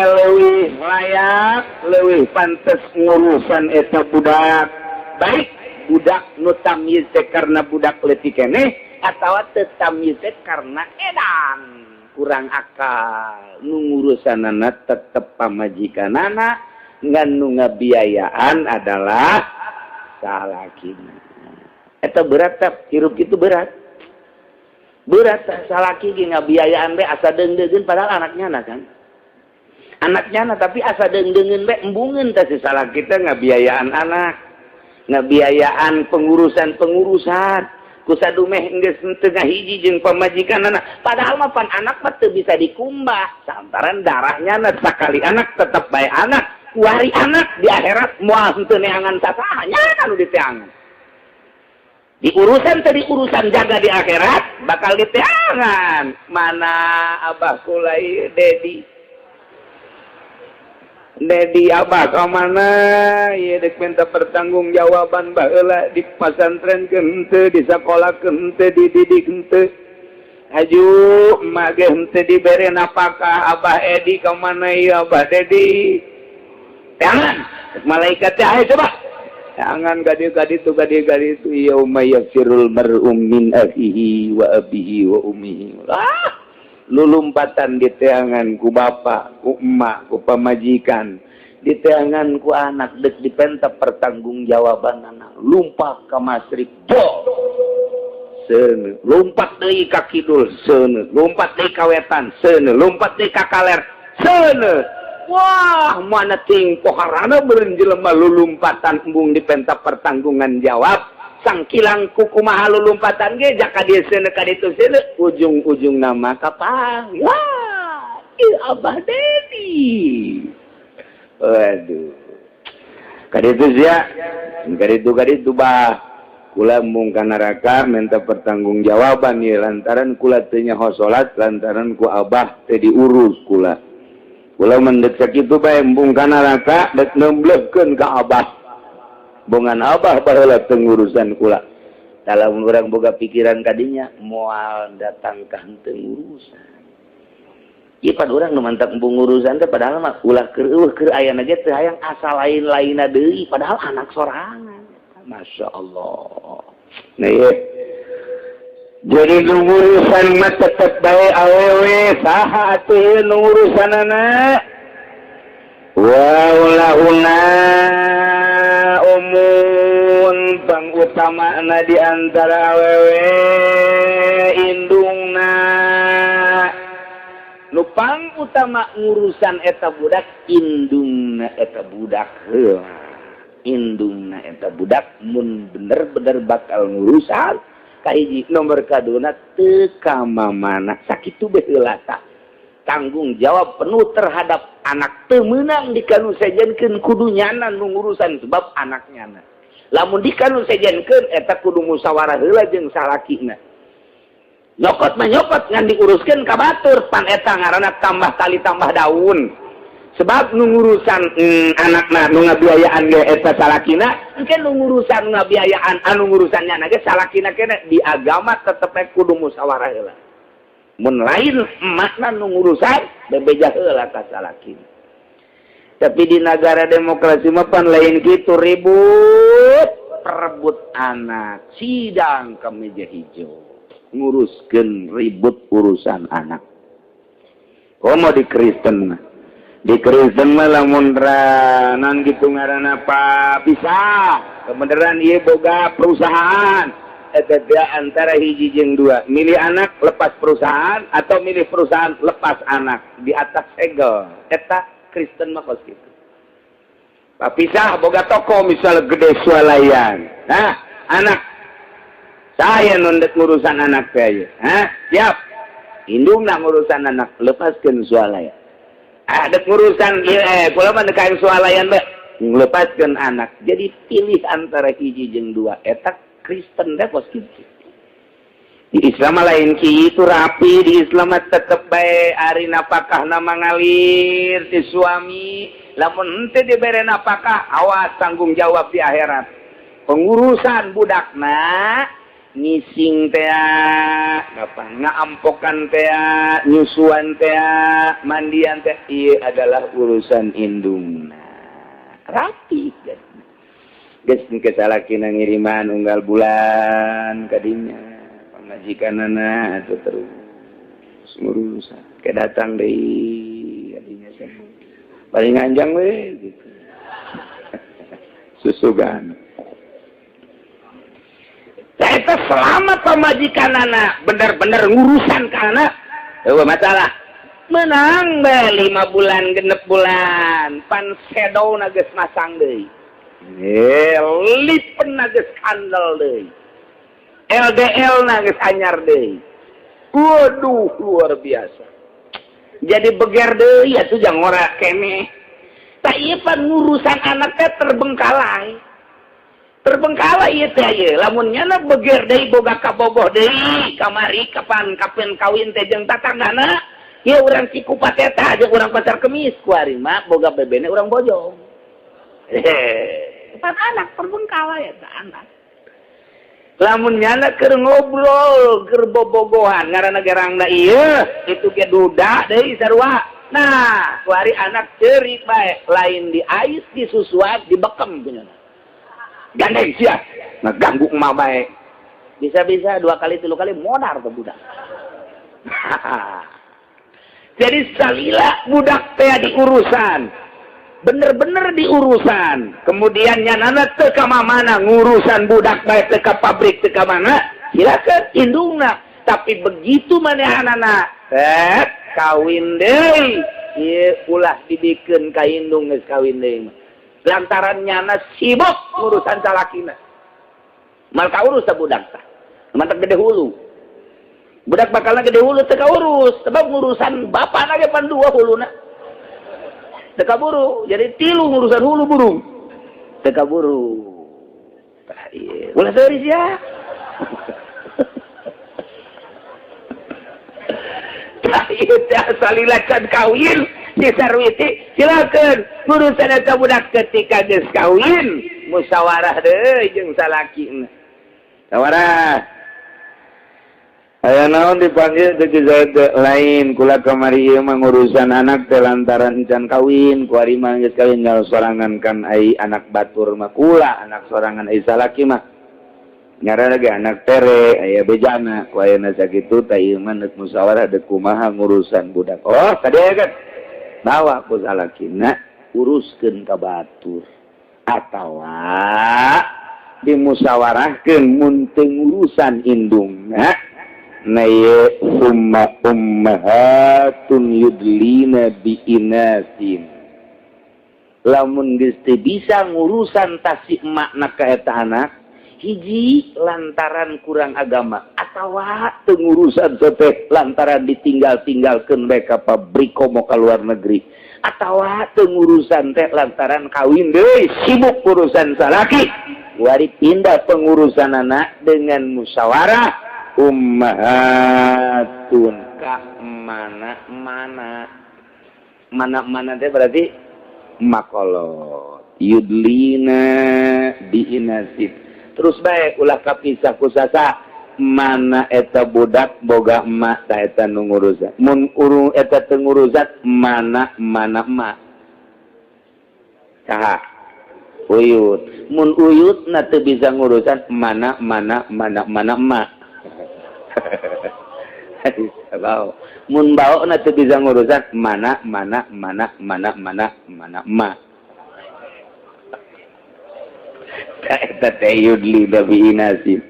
leuwih layak, leuwih pantes ngurusan eta budak, baik budak nu tamyiz teh karena budak leutik keneh atawa teu tamyiz teh karena edan, kurang akal. Nu ngurusanana tetep pamajikanana, ngan nu ngabiayaan adalah salakina. Eta berat teh, hirup itu berat, berat. Salaki ge ngabiayaan be asa deung-deungeun, padahal anaknya na kan, anaknya na, tapi asa deung-deungeun be, embungeun teh si salaki teh ngabiayaan anak, ngabiayaan pengurusan-pengurusan kusadumeh geus teu ngahiji jeung pamajikan anak. Padahal mah pan anak mah teu bisa dikumbah lantaran darahnya na. Sakali anak tetep bae anak. Kuari anak di akhirat moal henteu neangan sasaha, nya nu diteangan di urusan tadi, urusan jaga di akhirat bakal diteangan. Mana abah kulai Dedi, Dedi, abah ka mana ieu dek minta pertanggungjawaban? Baheula di pasantren henteu, di sekolah henteu, dididik henteu, aju emak ge henteu dibere napakah. Abah Edi ka mana ieu? Abah Dedi, jangan malaikat teh, ayo coba jangan gadi gadi itu, gadi gadi itu. Yauma yafirul mar'u min akhihi wa abihi wa ummihi. Ah, lulumpatan diteangan ku bapak, ku emak, ku pamajikan, diteangan ku anak, dek dipenta pertanggungjawaban. Anak lumpat ke masrik bo seuneu, lompat deui ka kidul seuneu, lompat deui ka wetan seuneu, lompat deui ka kaler seuneu. Wah, mana ting poharana beureun jelema lulumpatan embung dipenta pertanggungan jawab. Sangkilang kukumaha lulumpatan ge, jaka dia seuneu, ka ditu seuneu, ujung-ujung nama kapang. Wah, ieu Abah Dedi. Waduh, kaditu sia, kaditu kaditu. Bah, kula mung ka neraka minta pertanggungjawaban ya, lantaran kula teu nyaho salat, lantaran ku abah teu diurus kula. Kula mendek sakitu bae, embung ka neraka dek nemblehkeun ka abah, bongan abah baheula teu ngurusan kula. Dalam urang boga pikiran kadinya, moal datang ka henteu ngurusan. Ieu pan urang nu mantak embung ngurusan teh, padahal mah ulah keur eueuh, keur ayana ge teu hayang, asa lain-lainna deui, padahal anak sorangan. Masya Allah. Nah, iya. Jadi nu ngurusan mah tetep bae awewe. Saha atuh ieu nu ngurusanana? Wa ulahuna umun, pangutamana di antara awewe indungna. Nu pang utama ngurusan eta budak indungna eta budak heula. Indungna eta budak mun bener-bener bakal ngurusan, kahiji. Nomor kaduna, teu ka mamana. Sakitu bae heula tah, tanggung jawab penuh terhadap anak teu meunang dikanu sejenkeun, kudu nyana nu ngurusan sebab anak nyana. Lamun dikanu sejenkeun, eta kudu musyawarah heula jeung salakina. Nyokot mah nyokot, ngan diuruskeun ka batur, pan eta ngaranna tambah tali tambah daun, sebab nu ngurusan anakna, nu ngabiayaan ge eta salakina. Engke nu ngurusan ngabiayaan, anu ngurusan nyana ge salakina kene. Di agama tetep kudu musyawarah heula. Mun lain emakna nu ngurusan, bebeja heula ka salaki. Tapi di negara demokrasi mah pan lain gitu, ribut perebut anak, sidang ke meja hijau, nguruskeun ribut urusan anak. Komo di Kristen mah. Di Kristen mah lamun non gitu ngaranna pisah, kebenaran ieu boga perusahaan, eta teh antara hiji jeung dua, milih anak lepas perusahaan atau milih perusahaan lepas anak, di atas segel. Eta Kristen mah kos kitu. Papisah boga toko misal gede swalayan, nah anak saya nu ndek ngurusan anak teh, hah, siap indungna ngurusan anak, lepaskeun swalayan. Ada urusan kula mah dek swalayan bae, lepaskeun anak. Jadi pilih antara hiji jeung dua. Eta Kristen deh kos kitu. Di Islam mah lain kitu, rapi. Di Islam mah tetep bae ari napakah nama ngalir ti suami. Lamun henteu dibere napakah, awas, tanggung jawab di akhirat. Pengurusan budakna, ngising teh apa, ngaampokan teh, nyusuan teh, mandian teh, ieu adalah urusan indungna. Rapi geus ke salakina ngiriman unggal bulan kadinya, pamajikanana atuh terus ngurusan ke datang deui kadinya, paling anjang we gitu susugan. Eta selama pamajikan anak bener-bener ngurusan ke anak, eueuh masalah. Menang be 5 bulan, 6 bulan, pan sedona geus masang deui. Eh, lipen geus kandel deui. LDL na geus anyar deui. Waduh, luar biasa. Jadi beger deui atuh jang ngora keneh. Tak ieu pan ngurusan anaknya terbengkalai. Terbengkalai ieu teh ieu. Lamun nyana beger deui, boga kabogoh deui, kamari kapan kapan kawin teh jeung tatanggana, ieu urang Cikupa eta jeung urang Pasar Kemis, kuari mah boga bebene urang Bojong. Hehe. Pan anak terbengkalai eta anak. Lamun nyana keur ngobrol, keur bobogohan, ngaranna gerangna ieu, itu ge duda deui sarua. Nah, kuari anak ceurik bae, lain di ais, di susuan, di bekem punya. Gandeng sia, ngaganggu emak bae. Bisa-bisa dua kali, tilu kali modar tuh budak. Jadi salila budak teh diurusan, bener-bener diurusan, kemudian nyanana teu ka mana ngurusan budak bae, teu ka pabrik, teu ka mana, silakan indungna. Tapi begitu manehanana eh kawin deui, ieu ulah dibikeun ka indung geus kawin deui mah, lantaran nyana sibuk ngurusan salakina, mal kaurus ta budak. Tah mantap, gede hulu budak bakalna, gede hulu teu kaurus, sebab ngurusan bapana ge pan dua huluna teu kaburu, jadi tilu ngurusan hulu burung teu kaburu. Tah ieu ulah seuris ya. Tah ieu teh salila can kawin si Sarwiti, silakan ngurusan eta budak. Ketika geus kawin, musyawarah deui jeung salakina. Musyawarah. Aya naon dipanggil teh Zaid? Lain, kula kamari ieu mah ngurusan anak teh lantaran can kawin. Kuari mah geus kawin, gal sorangan kan, ai anak batur mah kula, anak sorangan, ai salaki mah ngaranna ge anak tere aya bejana. Ku ayeuna sakitu tah ieu mah deuk musyawarah, deuk kumaha ngurusan budak. Oh, tadi kan bawa ku salakina, uruskeun ka batur atawa dimusyawarahkeun. Mun teu ngurusan indungna, na ieu summa ummahatun yudlina bi inasin, lamun geus teu bisa ngurusan tah si emakna ka eta anak, hiji lantaran kurang agama atawa teu ngurusan teh lantaran ditinggal-tinggalkeun bae ka pabrik komo ka luar negeri, atawa teu ngurusan teh lantaran kawin deui, sibuk urusan salaki, wari pindah pengurusan anak dengan musyawarah ummahatun ka mana mana mana mana teh berarti makolot yudlina biinasin. Terus baik, ulah kapisah kusasa. Mana eta budak boga emak, tah eta nu ngurusan. Mun urung eta teu ngurusan, mana mana emak? Saha? Uyut. Mun uyut na teu bisa ngurusan, mana mana mana mana emak? Bao. Mun bao na teu bisa ngurusan, mana mana mana mana mana mana emak? Eta teh yudli bi inasin.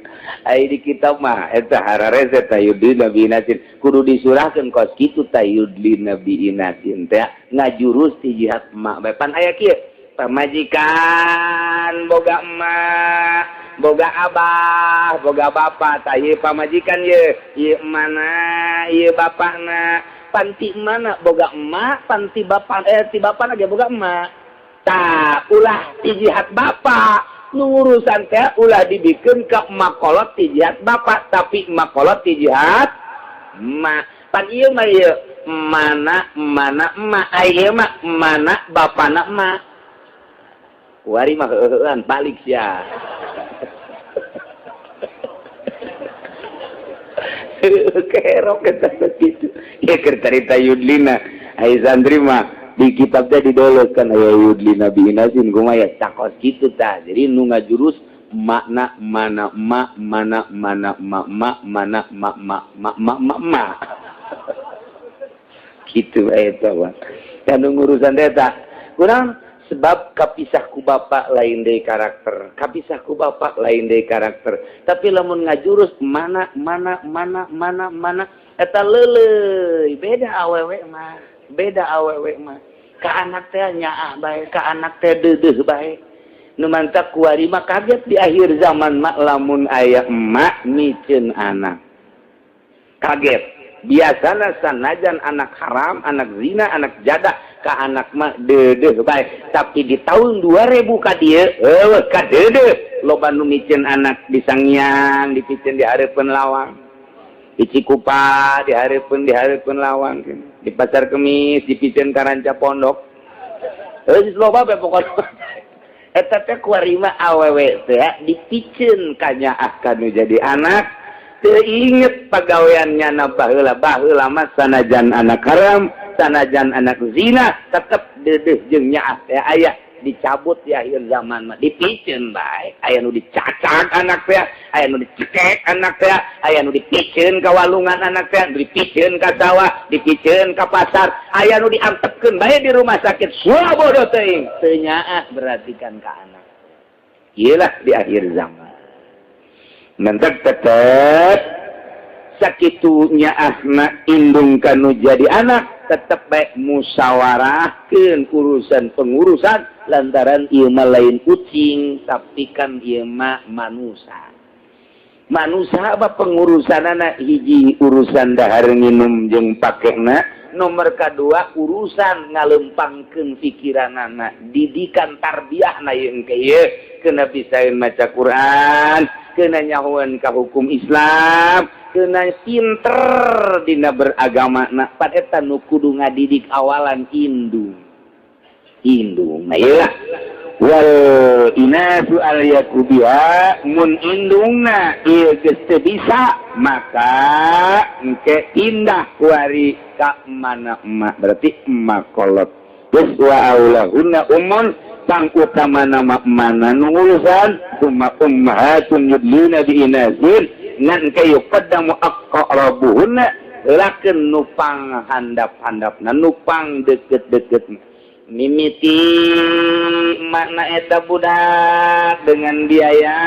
Ai di kitab mah eta hararese teh yudli bi inasin, kudu disurahkeun kos kitu teh. Yudli bi inasin teh ngajurus ti jihad emak bae. Pan aya kieu, pamajikan boga emak, boga abah, boga bapak. Tah, ieu pamajikan ye, ieu mana, ieu bapakna. Pan ti mana boga emak, pan ti bapak, eh, ti bapak ge boga emak. Tah, ulah ti jihad bapak nu urusan teh, ulah dibikin ke emak kolot ti jihad bapak, tapi emak kolot ti jihad emak. Pan ieu mah ieu mana mana emak, ai ieu mah mana bapana emak. Wari mah heuheuan balik sia. Kerok eta kitu. Ya, keur carita yudlina. Ai santri mah di kitab teh didoloskan aya yudlina bi inasin kumaha cakos kitu tah. Jadi nu ngajurus makna mana emak, mana mana emak, emak mana emak, emak emak emak emak emak. Kitu eta mah. Kan ngurusan teh tah. Kurang sebab kapisah ku bapak lain deui karakter, kapisah ku bapak lain deui karakter. Tapi lamun ngajurus mana mana mana mana mana, eta leuleuy. Beda awewe mah, beda awewe mah. Ka anak teh nyaah bae, ka anak teh deudeuh bae. Nu mantak kuari mah kaget di akhir zaman mah lamun aya emak miceun anak. Kaget. Biasana sanajan anak haram, anak zina, anak jadah, ka anak mah deudeuh bae. Tapi di tahun 2000 ka dieu eueuh ka deudeuh. Loba nu miceun anak di Sangiang, dipiceun di hareupeun lawang. Di Cikupa di hareupeun lawang. Di Pasar Kemis dipiceun ka ranca pondok. Geus loba bae pokona. Eta teh kuari mah awewe teh dipiceun ka nyaah ka nu jadi anak. Teu inget pagaweannya na baheula. Baheula mah sanajan anak haram, sanajan anak zina, tetep deudeuh jeung nyaah teh aya. Dicabut di akhir zaman mah, dipiceun bae. Aya nu dicacak anak teh, aya nu dicekek anak teh, aya nu dipiceun ka walungan anak teh, dipiceun ka sawah, dipiceun ka pasar, aya nu diantepkeun bae di rumah sakit. Suah bodoh teuing teu nyaah berarti kan ka anak. Iyalah di akhir zaman. Mentek tetep sakitu nyaahna indung kanu jadi anak, tetep baik musyawarahkeun urusan pengurusan, lantaran ieu mah lain kucing, tapi kan ieu mah manusia. Manusia apa pengurusanana? Hiji, urusan dahar nginum jeung pakena. Nomor kedua, urusan ngalempangkeun pikiranana, didikan tarbiyahna. Ieu engke ieu kena bisaeun maca Quran, kena nyahoan ka hukum Islam, kena pinter dina beragama. Na pan eta nu kudu ngadidik awalan indung, indung. Nah, ieu wal inasu al yakubiha. Mun indungna ieu geus teu bisa, maka engke pindah kuari ka mana emak, berarti emak kolot. Geus wa aulahunna ummun, tang utama nama mana nu ngurusan, summa ummahatun yudlina bi inasin. Ngan ke yuqaddamu aqrabuhunna, lakeun nupang handap-handapna, nupang deket-deket. Mimiti makna eta budak dengan biaya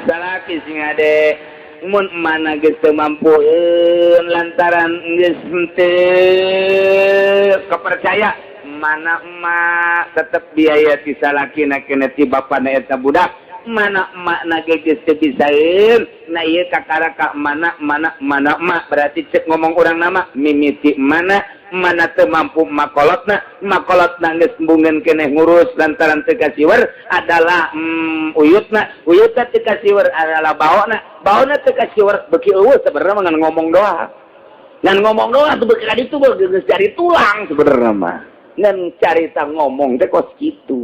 salaki sing ade. Mun mana geus teu mampueun lantaran geus teu kepercaya mana emak, tetep biaya ti salakina kena ti bapana eta budak. Mana emak na ge geus teu bisaeun, nah ieu kakara ka mana mana mana emak. Berarti cek ngomong urang nama mimiti mana mana teu mampu makolotna, makolotna geus embungeun keneh ngurus lantaran teu kasiwer adalah uyutna, uyutna teu kasiwer adalah baona, baona teu kasiwer beuki eueuh. Sebenarnya mah ngan ngomong doang, ngan ngomong doang tuh, beuki ka ditu geus cari tulang. Sebenarnya mah ngan carita ngomong teh kos kitu.